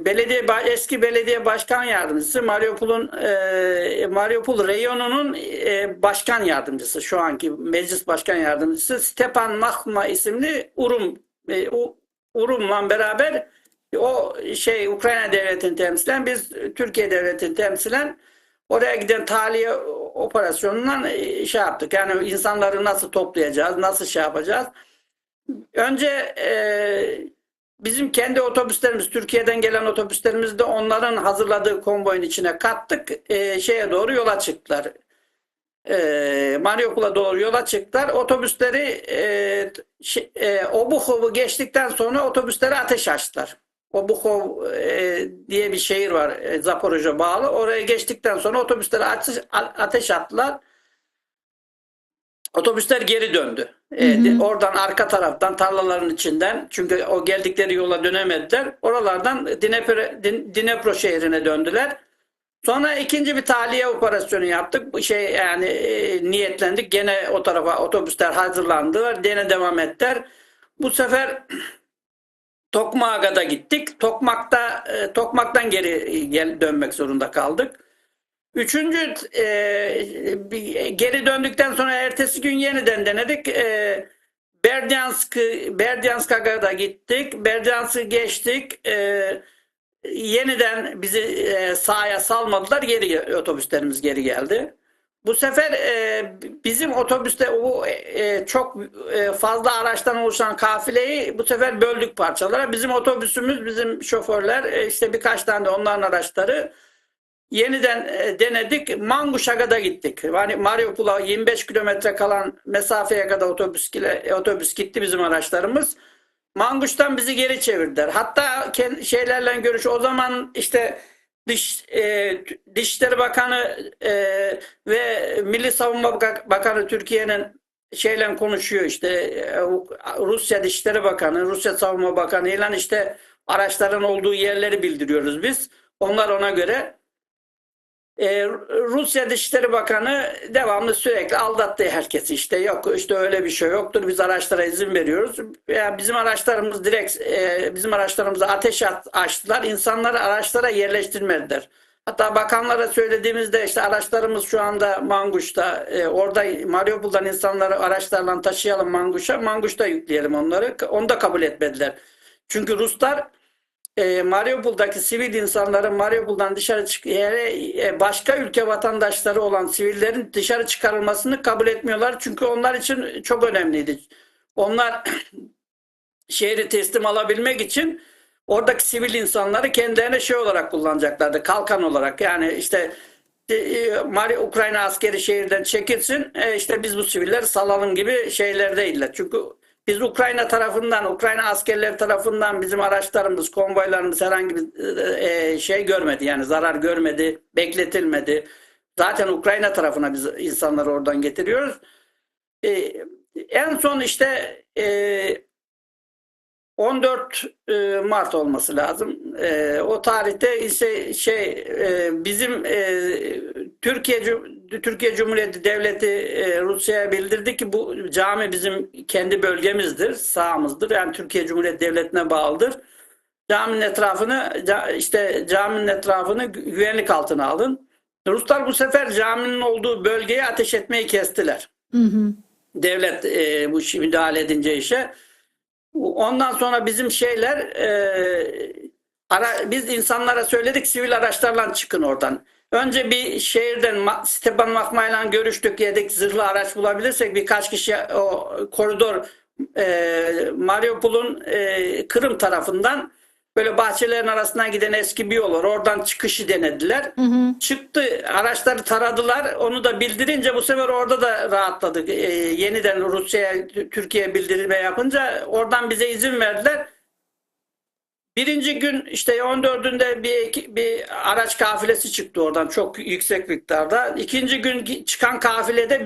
belediye eski belediye başkan yardımcısı Mariupol'un Mariupol reyonunun başkan yardımcısı şu anki meclis başkan yardımcısı Stepan Mahma isimli Urum Urum'la beraber o şey Ukrayna devletini temsilen biz Türkiye devletini temsilen oraya giden tahliye operasyonundan şey yaptık. Yani insanları nasıl toplayacağız, nasıl şey yapacağız. Önce bizim kendi otobüslerimiz, Türkiye'den gelen otobüslerimizi de onların hazırladığı konvoyun içine kattık. Şeye doğru yola çıktılar. Mariupol'a doğru yola çıktılar. Otobüsleri Obuhov'u geçtikten sonra otobüslere ateş açtılar. Obuhov diye bir şehir var Zaporoj'a bağlı. Oraya geçtikten sonra otobüslere ateş attılar. Otobüsler geri döndü. Oradan arka taraftan tarlaların içinden çünkü o geldikleri yola dönemediler. Oralardan Dnepro şehrine döndüler. Sonra ikinci bir tahliye operasyonu yaptık. Şey yani niyetlendik. Gene o tarafa otobüsler hazırlandılar. Gene devam ettiler. Bu sefer Tokmak'a da gittik. Tokmak'tan geri dönmek zorunda kaldık. Üçüncü geri döndükten sonra ertesi gün yeniden denedik. Berdyansk'a da gittik. Berdyansk'ı geçtik. Yeniden bizi sahaya salmadılar. Geri otobüslerimiz geri geldi. Bu sefer bizim otobüste o çok fazla araçtan oluşan kafileyi bu sefer böldük parçalara. Bizim otobüsümüz, bizim şoförler, işte birkaç tane de onların araçları yeniden denedik. Manguş'a da gittik. Yani Mariupol'a 25 kilometre kalan mesafeye kadar otobüs gitti bizim araçlarımız. Manguş'tan bizi geri çevirdiler. Hatta şeylerle görüş o zaman işte Dışişleri Bakanı ve Milli Savunma Bakanı Türkiye'nin şeyle konuşuyor işte Rusya Dışişleri Bakanı, Rusya Savunma Bakanı ile işte araçların olduğu yerleri bildiriyoruz biz. Onlar ona göre. Rusya Dışişleri Bakanı devamlı sürekli aldattı herkesi işte yok işte öyle bir şey yoktur biz araçlara izin veriyoruz. Yani bizim araçlarımız direkt bizim araçlarımıza ateş açtılar insanları araçlara yerleştirmediler. Hatta bakanlara söylediğimizde işte araçlarımız şu anda Manguş'ta orada Mariupol'dan insanları araçlarla taşıyalım Manguş'a Manguş'ta yükleyelim onları onu da kabul etmediler. Çünkü Ruslar Mariupol'daki sivil insanların Mariupol'dan dışarı çık yere başka ülke vatandaşları olan sivillerin dışarı çıkarılmasını kabul etmiyorlar. Çünkü onlar için çok önemliydi. Onlar şehri teslim alabilmek için oradaki sivil insanları kendilerine şey olarak kullanacaklardı. Kalkan olarak. Yani işte Ukrayna askeri şehirden çekilsin, işte biz bu sivilleri salalım gibi şeylerdeydiler. Çünkü biz Ukrayna tarafından, Ukrayna askerleri tarafından bizim araçlarımız, konvoylarımız herhangi bir şey görmedi. Yani zarar görmedi, bekletilmedi. Zaten Ukrayna tarafına biz insanları oradan getiriyoruz. En son işte 14 Mart olması lazım. O tarihte ise şey bizim Türkiye Türkiye Cumhuriyeti Devleti Rusya'ya bildirdi ki bu cami bizim kendi bölgemizdir, sahamızdır. Yani Türkiye Cumhuriyeti Devleti'ne bağlıdır. Caminin etrafını işte caminin etrafını güvenlik altına alın. Ruslar bu sefer caminin olduğu bölgeye ateş etmeyi kestiler. Hı hı. Devlet bu işi müdahale edince işe. Ondan sonra bizim şeyler biz insanlara söyledik sivil araçlarla çıkın oradan. Önce bir şehirden Stepan Makmay'la görüştük yedik zırhlı araç bulabilirsek birkaç kişi o koridor Mariupol'un Kırım tarafından böyle bahçelerin arasından giden eski bir yol var. Oradan çıkışı denediler. Hı hı. Çıktı araçları taradılar. Onu da bildirince bu sefer orada da rahatladık. Yeniden Rusya'ya Türkiye bildirme yapınca oradan bize izin verdiler. Birinci gün işte 14'ünde bir araç kafilesi çıktı oradan çok yüksek miktarda. İkinci gün çıkan kafilede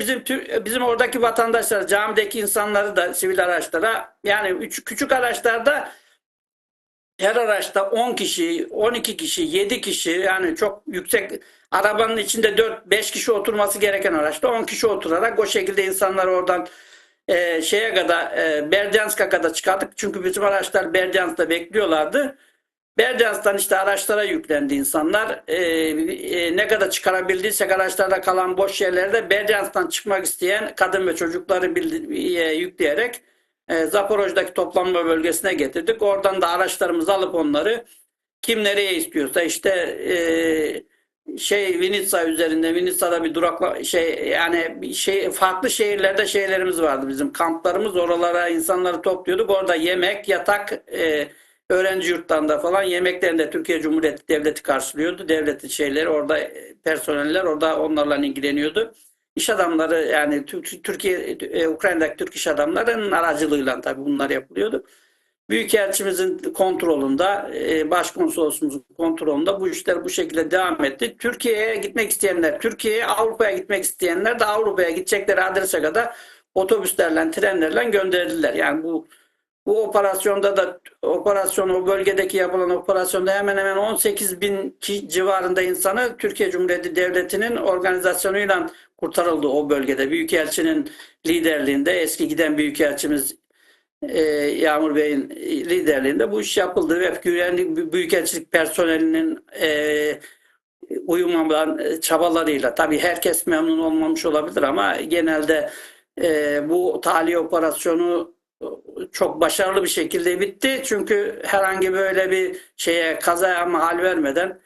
bizim oradaki vatandaşlar, camideki insanları da sivil araçlara yani küçük araçlarda her araçta 10 kişi, 12 kişi, 7 kişi yani çok yüksek arabanın içinde 4-5 kişi oturması gereken araçta 10 kişi oturarak o şekilde insanları oradan şeye kadar Berdyansk'a kadar çıkardık. Çünkü bizim araçlar Berdyansk'ta bekliyorlardı. Berdyansk'tan işte araçlara yüklendi insanlar. Ne kadar çıkarabildiysek araçlarda kalan boş yerlerde Berdyansk'tan çıkmak isteyen kadın ve çocukları yükleyerek Zaporoj'daki toplanma bölgesine getirdik. Oradan da araçlarımızı alıp onları kim nereye istiyorsa işte Vinitsa üzerinde Vinitsa'da bir durakla şey yani şey farklı şehirlerde şeylerimiz vardı bizim kamplarımız oralara insanları topluyorduk. Orada yemek, yatak, öğrenci yurtlarında falan yemeklerini de Türkiye Cumhuriyeti Devleti karşılıyordu. Devletin şeyleri orada personeller orada onlarla ilgileniyordu. İş adamları yani Türkiye Ukrayna'daki Türk iş adamlarının aracılığıyla tabii bunlar yapılıyordu. Büyükelçimizin kontrolünde, başkonsolosumuzun kontrolünde bu işler bu şekilde devam etti. Türkiye'ye gitmek isteyenler, Türkiye'ye, Avrupa'ya gitmek isteyenler de Avrupa'ya gidecekleri adrese kadar otobüslerle, trenlerle gönderildiler. Yani bu operasyonda da operasyon o bölgedeki yapılan operasyonda hemen hemen 18 bin civarında insanı Türkiye Cumhuriyeti Devleti'nin organizasyonuyla kurtarıldı o bölgede. Büyükelçinin liderliğinde eski giden Büyükelçimiz Yağmur Bey'in liderliğinde bu iş yapıldı ve güvenlik büyükelçilik personelinin uyumadan çabalarıyla tabii herkes memnun olmamış olabilir ama genelde bu tahliye operasyonu çok başarılı bir şekilde bitti. Çünkü herhangi böyle bir şeye kazaya mahal vermeden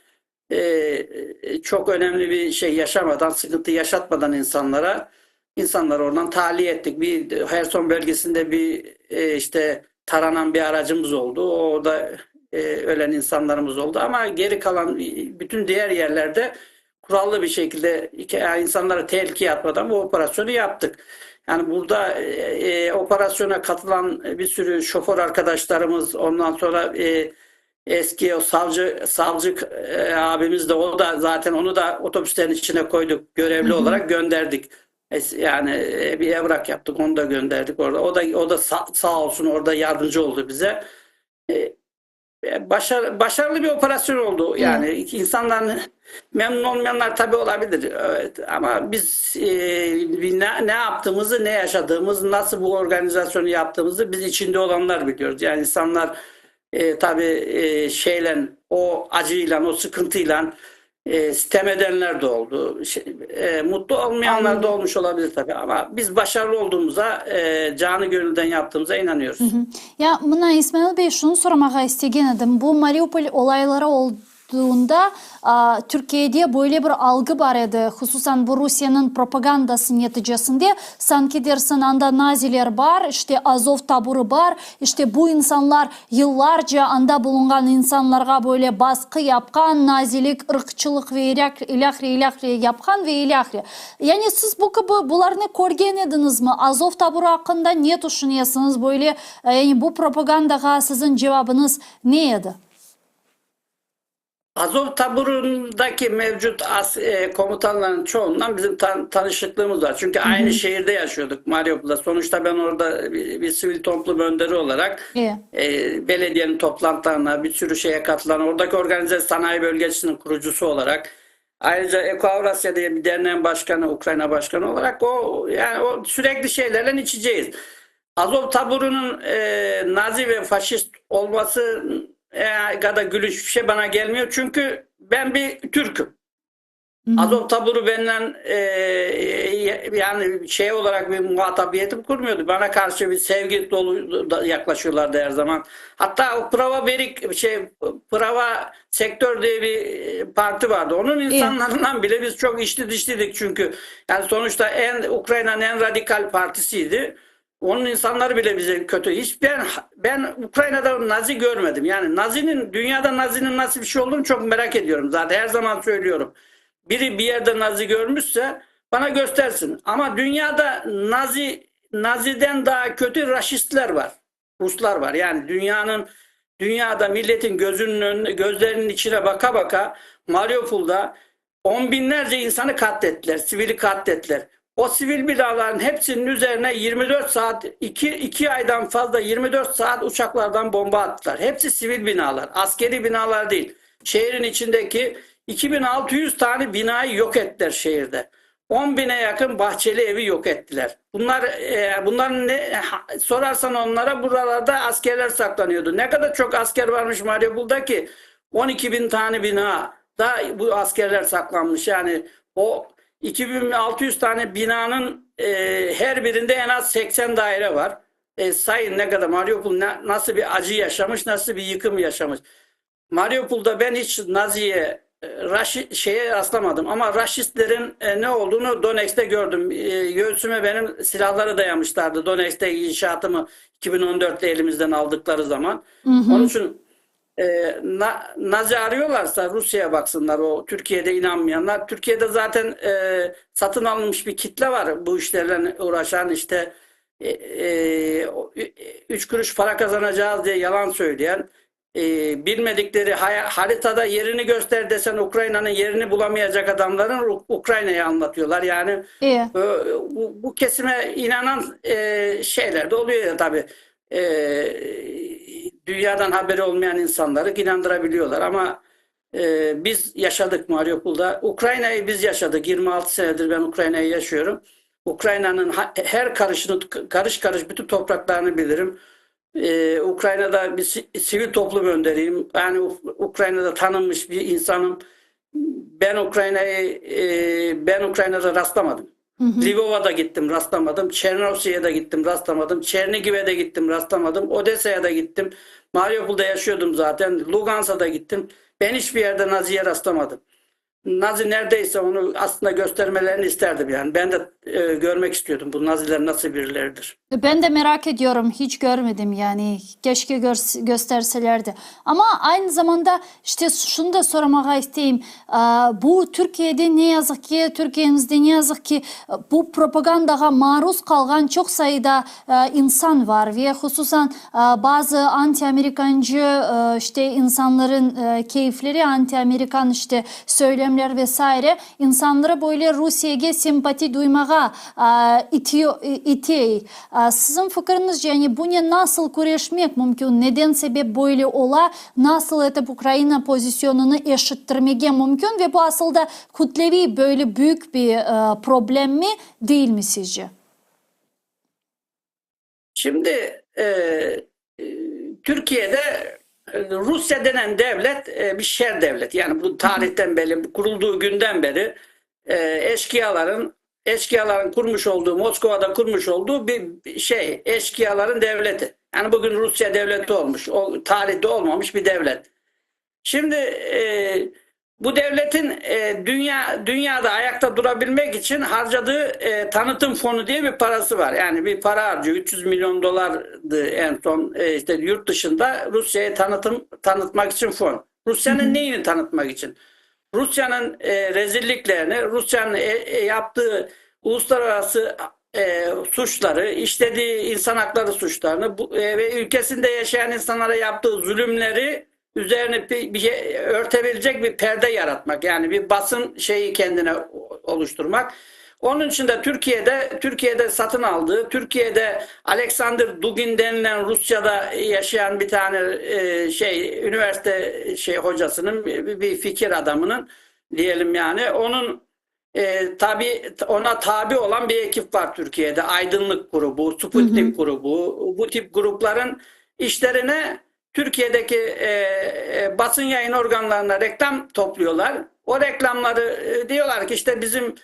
çok önemli bir şey yaşamadan, sıkıntı yaşatmadan insanlara insanları oradan tahliye ettik. Bir Herson bölgesinde bir işte taranan bir aracımız oldu. Orada ölen insanlarımız oldu ama geri kalan bütün diğer yerlerde kurallı bir şekilde insanlara tehlikeye atmadan bu operasyonu yaptık. Yani burada operasyona katılan bir sürü şoför arkadaşlarımız, ondan sonra eski o savcı abimiz de o da zaten onu da otobüslerin içine koyduk görevli Hı hı. olarak gönderdik. Yani bir evrak yaptık, onu da gönderdik orada. O da sağ olsun orada yardımcı oldu bize. Başarılı bir operasyon oldu. Evet. Yani insanların Memnun olmayanlar tabii olabilir. Evet, ama biz e, ne, ne yaptığımızı, ne yaşadığımızı, nasıl bu organizasyonu yaptığımızı biz içinde olanlar biliyoruz. Yani insanlar e, tabii e, şeyle, o acıyla, o sıkıntıyla e, sitem edenler de oldu. Şey, e, mutlu olmayanlar da Aynen. olmuş olabilir tabii ama biz başarılı olduğumuza, e, canı gönülden yaptığımıza inanıyoruz. Ya mına İsmail bey şunı soramağa istegen edim. Bu Mariupol olayları olduğunda Türkiyede böyle bir algı bar edi, hususan bu Rusiyeniñ propagandası neticesinde, sanki dersiñ anda naziler bar, işte Azov taburı bar, işte bu insanlar yıllarca anda bulunğan insanlarğa böyle basqı yapqan, nazilik, ırqçılıq ve ilâhre, ilâhre yapqan ve ilâhre. Yani siz bu kibi bularnı körgen ediñizmi? Azov taburı aqqında ne tüşünesiñiz? Böyle, yani bu propagandağa siziñ cevabıñız ne edi? Azov taburundaki mevcut as, e, komutanların çoğundan bizim tan tanışıklığımız var. Çünkü aynı şehirde yaşıyorduk Mariupol'da. Sonuçta ben orada bir, bir sivil toplum önderi olarak e, belediyenin toplantılarına, bir sürü şeye katılan, oradaki organize sanayi bölgesinin kurucusu olarak ayrıca Eko Avrasya diye bir derneğin başkanı, Ukrayna başkanı olarak o yani o sürekli şeylerle içeceğiz. Azov taburunun e, Nazi ve faşist olması e, kadar gülünç bir şey bana gelmiyor. Çünkü ben bir Türk'üm. Azov taburu benden e, yani şey olarak bir muhatabiyetim kurmuyordu. Bana karşı bir sevgi dolu da yaklaşıyorlardı her zaman. Hatta o Prava Berik şey Prava Sektör diye bir e, parti vardı. Onun insanlarından bile biz çok içli dışlıydık çünkü. Yani sonuçta en Ukrayna'nın en radikal partisiydi. Onun insanları bile bize kötü. Hiç ben ben Ukrayna'da Nazi görmedim. Yani Nazi'nin dünyada Nazi'nin nasıl bir şey olduğunu çok merak ediyorum. Zaten her zaman söylüyorum. Biri bir yerde Nazi görmüşse bana göstersin. Ama dünyada Nazi Nazi'den daha kötü raşistler var. Ruslar var. Yani dünyanın dünyada milletin gözünün önüne, gözlerinin içine baka baka Mariupol'da on binlerce insanı katlettiler, sivili katlettiler. O sivil binaların hepsinin üzerine 24 saat, 2, 2 aydan fazla 24 saat uçaklardan bomba attılar. Hepsi sivil binalar, askeri binalar değil. Şehrin içindeki 2600 tane binayı yok ettiler şehirde. 10 bine yakın bahçeli evi yok ettiler. Bunlar e, bunların ne ha, sorarsan onlara buralarda askerler saklanıyordu. Ne kadar çok asker varmış Mariupol'da ki 12 bin tane bina da bu askerler saklanmış. Yani o 2600 tane binanın e, her birinde en az 80 daire var. E, sayın ne kadar Mariupol ne, nasıl bir acı yaşamış, nasıl bir yıkım yaşamış. Mariupol'da ben hiç Nazi'ye, e, Raşi, şeye rastlamadım ama Raşistlerin e, ne olduğunu Donetsk'te gördüm. E, göğsüme benim silahları dayamışlardı. Donetsk'te inşaatımı 2014'te elimizden aldıkları zaman. Onun için e, na, Nazi arıyorlarsa Rusya'ya baksınlar o Türkiye'de inanmayanlar. Türkiye'de zaten e, satın alınmış bir kitle var bu işlerle uğraşan işte e, e, üç kuruş para kazanacağız diye yalan söyleyen e, bilmedikleri haritada yerini göster desen Ukrayna'nın yerini bulamayacak adamların Ukrayna'yı anlatıyorlar. Yani İyi. e, bu, bu kesime inanan e, şeyler de oluyor ya tabii. E, dünyadan haberi olmayan insanları inandırabiliyorlar ama e, biz yaşadık Mariupol'da. Ukrayna'yı biz yaşadık. 26 senedir ben Ukrayna'yı yaşıyorum. Ukrayna'nın her karışını, karış karış bütün topraklarını bilirim. Ee, Ukrayna'da bir sivil toplum önderiyim. Yani Ukrayna'da tanınmış bir insanım. Ben Ukrayna'yı e, ben Ukrayna'da rastlamadım. Lvov'a da gittim rastlamadım. Çernovsi'ye de gittim rastlamadım. Çernigiv'e de gittim rastlamadım. Odessa'ya da gittim. Mariupol'da yaşıyordum zaten. Lugansk'a da gittim. Ben hiçbir yerde Nazi'ye rastlamadım. Nazi neredeyse onu aslında göstermelerini isterdim yani. Ben de e, görmek istiyordum bu Naziler nasıl birileridir. Ben de merak ediyorum. Hiç görmedim yani. Keşke gösterselerdi. Ama aynı zamanda işte şunu da sormağa isteyeyim. Bu Türkiye'de ne yazık ki, Türkiye'mizde ne yazık ki bu propagandağa maruz qalğan çoq sayıda insan var ve hususan bazı anti-Amerikancı işte insanların keyifleri anti-Amerikan işte söylemleri. problemler ve saire insanları böyle Rusiyege sempati duymağa itey. Siziñ fikiriñizce, yani bunen nasıl küreşmek mümkün, neden sebep böyle ola, nasıl etip Ukraina pozisyonını eşittirmege mümkün ve bu asıl da kütleviy böyle büyük bir problemmi, değilmi sizce? Şimdi Türkiye'de Rusya denen devlet bir şer devlet. Yani bu tarihten beri, kurulduğu günden beri eşkıyaların eşkıyaların kurmuş olduğu, Moskova'da kurmuş olduğu bir şey, eşkıyaların devleti. Yani bugün Rusya devleti olmuş, o tarihte olmamış bir devlet. Şimdi e, bu devletin e, dünya dünyada ayakta durabilmek için harcadığı e, tanıtım fonu diye bir parası var. Yani bir para harcıyor. 300 milyon dolardı en son e, işte yurt dışında Rusya'yı tanıtım tanıtmak için fon. Rusya'nın neyini tanıtmak için? Rusya'nın e, rezilliklerini, Rusya'nın e, e, yaptığı uluslararası e, suçları, işlediği insan hakları suçlarını bu, e, ve ülkesinde yaşayan insanlara yaptığı zulümleri üzerine bir, bir şey örtebilecek bir perde yaratmak. Yani bir basın şeyi kendine oluşturmak. Onun için de Türkiye'de Türkiye'de satın aldığı, Türkiye'de Alexander Dugin denilen Rusya'da yaşayan bir tane e, şey üniversite şey hocasının bir, bir fikir adamının diyelim yani onun e, tabi ona tabi olan bir ekip var Türkiye'de. Aydınlık grubu, Sputnik grubu, bu tip grupların işlerine Türkiye'deki e, e, basın yayın organlarına reklam topluyorlar. O reklamları e, diyorlar ki işte bizim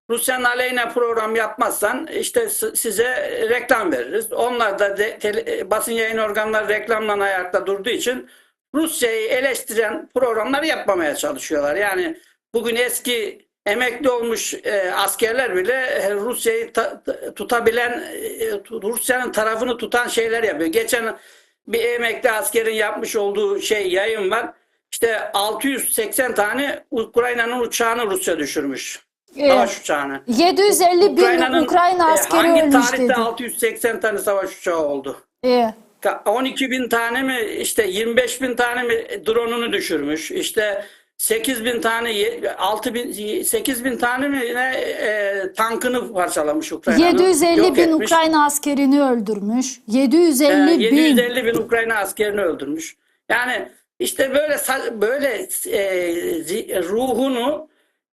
Rusya'nın aleyhine program yapmazsan işte size reklam veririz. Onlar da de, tele, e, basın yayın organları reklamla ayakta durduğu için Rusya'yı eleştiren programlar yapmamaya çalışıyorlar. Yani bugün eski emekli olmuş e, askerler bile e, Rusya'yı tutabilen, e, Rusya'nın tarafını tutan şeyler yapıyor. Geçen bir emekli askerin yapmış olduğu şey yayın var. İşte 680 tane Ukrayna'nın uçağını Rusya düşürmüş. Savaş uçağını. 750 bin Ukrayna askeri hangi ölmüş tarihte dedi. 680 tane savaş uçağı oldu? Evet. 12 bin tane mi işte 25 bin tane mi drone'unu düşürmüş. İşte 8 bin tane 6 bin 8 bin tane mi ne e, tankını parçalamış Ukrayna'nın. 750 Yok bin etmiş. Ukrayna askerini öldürmüş. 750 bin. 750 bin Ukrayna askerini öldürmüş. Yani işte böyle böyle e, ruhunu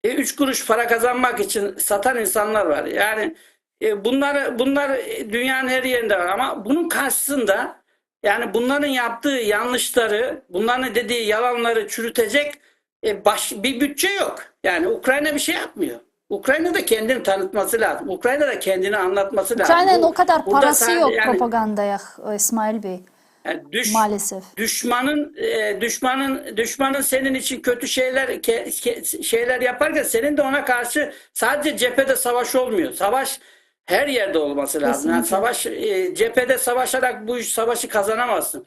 e, üç kuruş para kazanmak için satan insanlar var. Yani e, bunlar bunlar dünyanın her yerinde var ama bunun karşısında yani bunların yaptığı yanlışları, bunların dediği yalanları çürütecek e, baş, bir bütçe yok. Yani Ukrayna bir şey yapmıyor. Ukrayna da kendini tanıtması lazım. Ukrayna da kendini anlatması lazım. Ukrayna'nın Bu o kadar burada parası sadece yok yani propagandaya İsmail Bey. yani düş, Maalesef. düşmanın e, düşmanın düşmanın senin için kötü şeyler ke, ke, şeyler yaparken senin de ona karşı sadece cephede savaş olmuyor. Savaş her yerde olması lazım. Yani Kesinlikle. savaş e, cephede savaşarak bu iş savaşı kazanamazsın.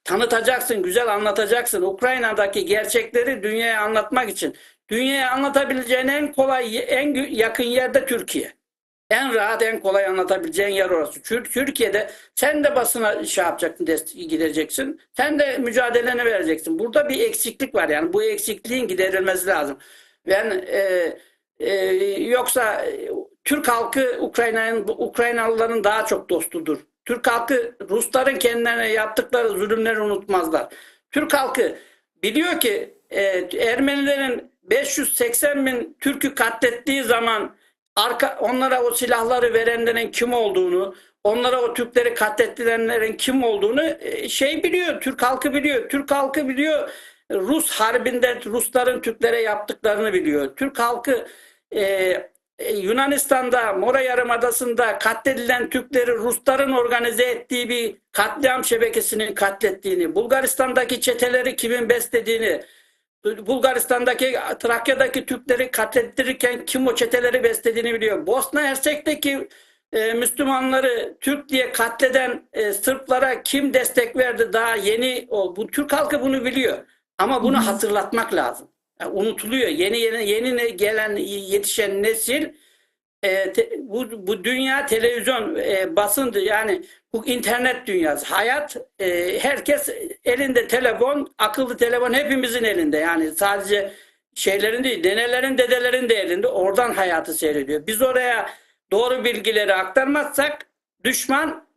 Tanıtacaksın, güzel anlatacaksın. Ukrayna'daki gerçekleri dünyaya anlatmak için. Dünyaya anlatabileceğin en kolay, en yakın yerde Türkiye. En rahat, en kolay anlatabileceğin yer orası. Türkiye'de sen de basına şey yapacaksın, gideceksin. Sen de mücadeleni vereceksin. Burada bir eksiklik var yani. Bu eksikliğin giderilmesi lazım. Ben e, e, yoksa Türk halkı Ukrayna'nın Ukraynalıların daha çok dostudur. Türk halkı Rusların kendilerine yaptıkları zulümleri unutmazlar. Türk halkı biliyor ki e, Ermenilerin 580 bin Türk'ü katlettiği zaman arka, onlara o silahları verenlerin kim olduğunu, onlara o Türkleri katlettirenlerin kim olduğunu e, şey biliyor, Türk halkı biliyor. Türk halkı biliyor. Rus harbinde Rusların Türklere yaptıklarını biliyor. Türk halkı e, Yunanistan'da Mora Yarımadası'nda katledilen Türkleri Rusların organize ettiği bir katliam şebekesinin katlettiğini, Bulgaristan'daki çeteleri kimin beslediğini, Bulgaristan'daki Trakya'daki Türkleri katlettirirken kim o çeteleri beslediğini biliyor. Bosna Hersek'teki e, Müslümanları Türk diye katleden e, Sırplara kim destek verdi daha yeni o bu Türk halkı bunu biliyor. Ama bunu hatırlatmak lazım. Yani unutuluyor. Yeni yeni yeni gelen yetişen nesil e, te, bu, bu dünya televizyon e, basın yani bu internet dünyası hayat e, herkes elinde telefon akıllı telefon hepimizin elinde yani sadece şeylerin değil, nenelerin, dedelerin de elinde oradan hayatı seyrediyor. Biz oraya doğru bilgileri aktarmazsak düşman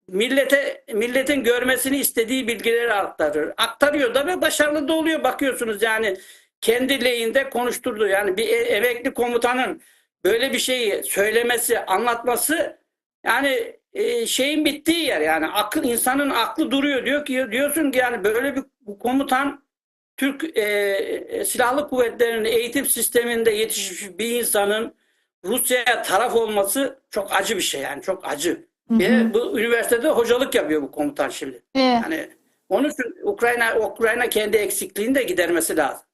millete milletin görmesini istediği bilgileri aktarır. Aktarıyor da ve başarılı da oluyor bakıyorsunuz yani kendi lehinde konuşturdu. Yani bir e, emekli komutanın böyle bir şeyi söylemesi, anlatması yani e, şeyin bittiği yer yani akıl insanın aklı duruyor diyor ki diyorsun ki yani böyle bir komutan Türk e, e, Silahlı Kuvvetleri'nin eğitim sisteminde yetişmiş bir insanın Rusya'ya taraf olması çok acı bir şey yani çok acı. Ve bu üniversitede hocalık yapıyor bu komutan şimdi. Evet. Yani onun için Ukrayna Ukrayna kendi eksikliğini de gidermesi lazım.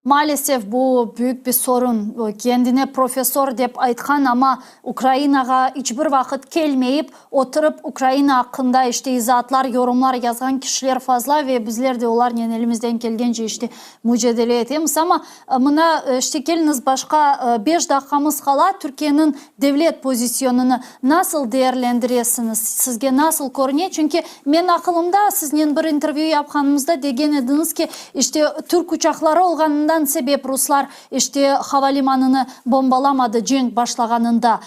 Maalesef bu büyük bir sorun. Kendine professor dep aytqan, amma Ukrainağa iç bir vaqıt kelmeyip, oturıp Ukraina aqqında işte izaatlar, yorumlar yazğan kişiler fazla ve bizler de olarnen elimizden kelgence işte mücadele etemiz. Amma mına işte keliñiz başqa beş daqqamız qala, Türkiyeniñ devlet pozisyonını nasıl değerlendiresiñiz, sizge nasıl körüne? Çünki men aqılımda, siznen bir intervyü yapqanımızda degen ediñiz ki, işte türk uçaqları olğanından sebep ruslar işte havalimanını bombalamadı cenk başlağanında.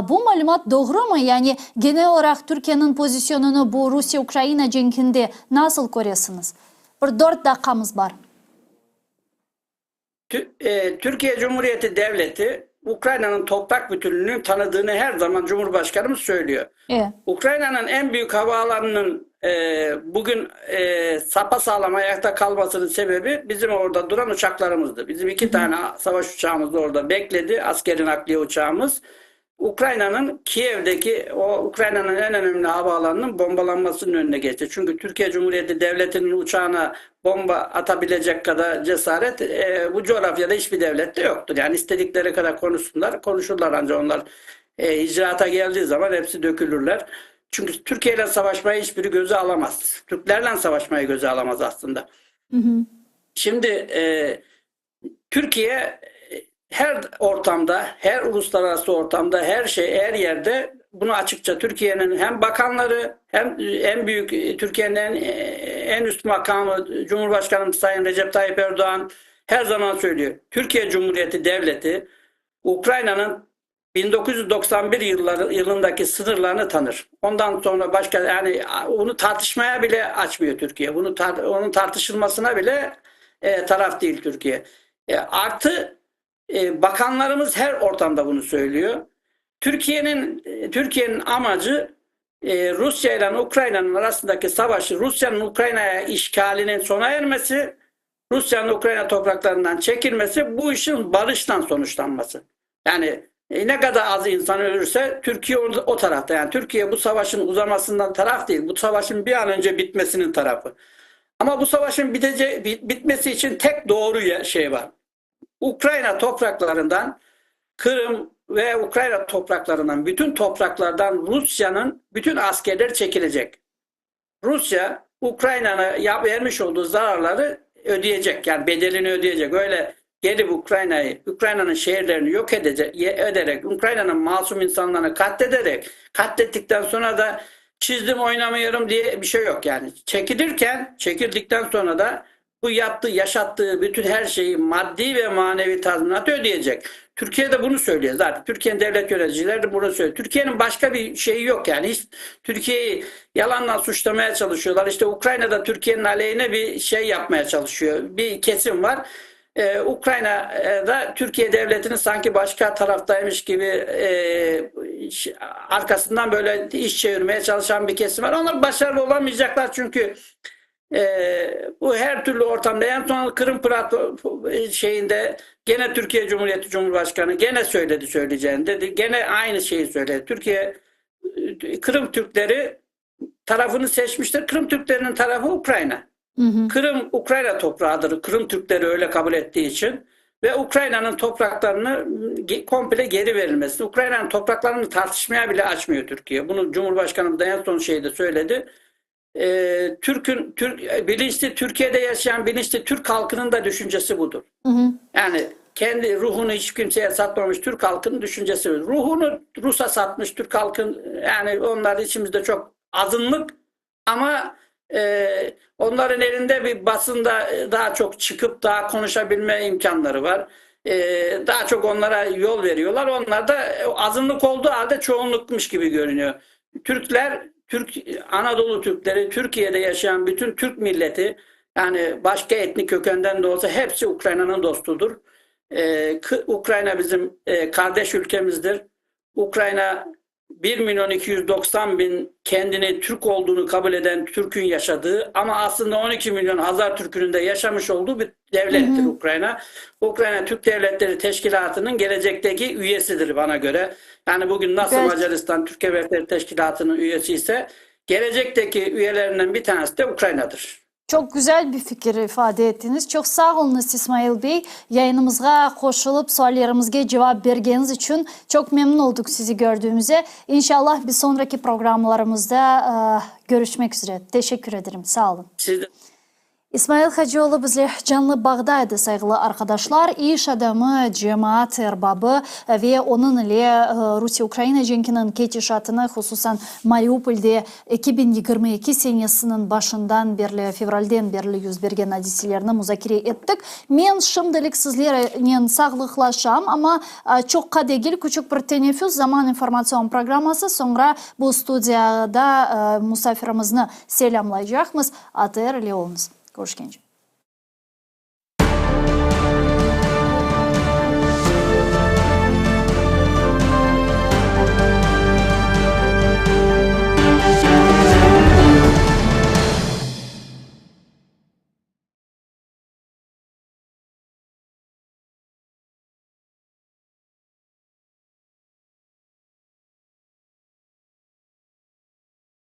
Bu malümat doğrumı? Yani genel olaraq Türkiyeniñ pozisyonını bu Rusiye-Ukraina cenkinde nasıl köresiñiz? Bir dört daqqamız bar. Türkiye Cumhuriyeti Devleti Ukrayna'nın toprak bütünlüğünü tanıdığını her zaman Cumhurbaşkanımız söylüyor. Evet. Ukrayna'nın en büyük havaalanının e, bugün e, sapasağlam ayakta kalmasının sebebi bizim orada duran uçaklarımızdı. Bizim iki tane savaş uçağımız da orada bekledi. Askeri nakliye uçağımız. Ukrayna'nın Kiev'deki o Ukrayna'nın en önemli havaalanının bombalanmasının önüne geçti. Çünkü Türkiye Cumhuriyeti Devleti'nin uçağına bomba atabilecek kadar cesaret e, bu coğrafyada hiçbir devlette yoktur. Yani istedikleri kadar konuşsunlar, konuşurlar ancak onlar e, icraata geldiği zaman hepsi dökülürler. Çünkü Türkiye ile savaşmayı hiçbiri göze alamaz. Türklerle savaşmayı göze alamaz aslında. Şimdi e, Türkiye e, her ortamda, her uluslararası ortamda, her şey, her yerde bunu açıkça Türkiye'nin hem bakanları hem en büyük e, Türkiye'nin en, e, en üst makamı Cumhurbaşkanımız Sayın Recep Tayyip Erdoğan her zaman söylüyor. Türkiye Cumhuriyeti Devleti Ukrayna'nın 1991 yılları, yılındaki sınırlarını tanır. Ondan sonra başka yani onu tartışmaya bile açmıyor Türkiye. Bunu tar onun tartışılmasına bile e, taraf değil Türkiye. E, artı e, bakanlarımız her ortamda bunu söylüyor. Türkiye'nin e, Türkiye'nin amacı e, Rusya ile Ukrayna'nın arasındaki savaşı Rusya'nın Ukrayna'ya işgalinin sona ermesi, Rusya'nın Ukrayna topraklarından çekilmesi, bu işin barışla sonuçlanması. Yani e, ne kadar az insan ölürse Türkiye o, o tarafta. Yani Türkiye bu savaşın uzamasından taraf değil. Bu savaşın bir an önce bitmesinin tarafı. Ama bu savaşın bitece, bitmesi için tek doğru şey var. Ukrayna topraklarından Kırım ve Ukrayna topraklarından bütün topraklardan Rusya'nın bütün askerleri çekilecek. Rusya Ukrayna'ya vermiş olduğu zararları ödeyecek. Yani bedelini ödeyecek. Öyle gelip Ukrayna'yı, Ukrayna'nın şehirlerini yok edecek, ederek, Ukrayna'nın masum insanlarını katlederek, katlettikten sonra da çizdim oynamıyorum diye bir şey yok yani. Çekilirken, çekildikten sonra da bu yaptığı, yaşattığı bütün her şeyi maddi ve manevi tazminatı ödeyecek. Türkiye de bunu söylüyor zaten. Türkiye'nin devlet yöneticileri de bunu söylüyor. Türkiye'nin başka bir şeyi yok yani. Hiç Türkiye'yi yalandan suçlamaya çalışıyorlar. İşte Ukrayna'da Türkiye'nin aleyhine bir şey yapmaya çalışıyor. Bir kesim var. Ee, Ukrayna'da Türkiye devletinin sanki başka taraftaymış gibi e, arkasından böyle iş çevirmeye çalışan bir kesim var. Onlar başarılı olamayacaklar çünkü e, bu her türlü ortamda en son Kırım Pırat şeyinde gene Türkiye Cumhuriyeti Cumhurbaşkanı gene söyledi söyleyeceğini dedi. Gene aynı şeyi söyledi. Türkiye Kırım Türkleri tarafını seçmiştir. Kırım Türklerinin tarafı Ukrayna. Hı hı. Kırım Ukrayna toprağıdır. Kırım Türkleri öyle kabul ettiği için ve Ukrayna'nın topraklarını komple geri verilmesi. Ukrayna'nın topraklarını tartışmaya bile açmıyor Türkiye. Bunu Cumhurbaşkanımız da en son şeyde söyledi. Ee, Türk'ün Türk bilinçli Türkiye'de yaşayan bilinçli Türk halkının da düşüncesi budur. Hı hı. Yani kendi ruhunu hiç kimseye satmamış Türk halkının düşüncesi budur. Ruhunu Rus'a satmış Türk halkın yani onlar içimizde çok azınlık ama. E, onların elinde bir basında daha çok çıkıp daha konuşabilme imkanları var. E, daha çok onlara yol veriyorlar. Onlar da azınlık olduğu halde çoğunlukmuş gibi görünüyor. Türkler, Türk Anadolu Türkleri, Türkiye'de yaşayan bütün Türk milleti yani başka etnik kökenden de olsa hepsi Ukrayna'nın dostudur. Ee, Ukrayna bizim e, kardeş ülkemizdir. Ukrayna 1 milyon 290 bin kendini Türk olduğunu kabul eden Türk'ün yaşadığı ama aslında 12 milyon Hazar Türk'ünün de yaşamış olduğu bir devlettir Ukrayna. Ukrayna Türk Devletleri Teşkilatı'nın gelecekteki üyesidir bana göre. Yani bugün nasıl Evet. Macaristan Türk Devletleri Teşkilatı'nın üyesi ise gelecekteki üyelerinden bir tanesi de Ukrayna'dır. Çoq güzel bir fikir ifade ettiñiz. Çoq sağ oluñız, İsmail bey. Yayınımızğa qoşulıp, suallerimizge cevap bergeniñiz içün çoq memnün olduq sizi kördüğümüze. İnşallah bir soñraki programlarımızda körüşmek üzere. Teşekkür ederim. Sağ oluñ. Siz de İsmail Hacıoğlu bizle canlı bağda edi, sayğılı arqadaşlar. İş adamı, cemaat erbabı ve onıñ ile Rusiye-Ukraina cenkiniñ ketişatını, hususan Mariupolde 2022 senesiniñ başından berli, fevralden berli yüz bergen adiselerni muzakere ettik. Men şimdilik sizlernen sağlıqlaşam, amma çoqqa degil, küçük bir teneffüs, Zaman informatsion programması, soñra bu studiyada musafirimizni selâmlaycaqmız. ATR ile oluñız. Körüşkence.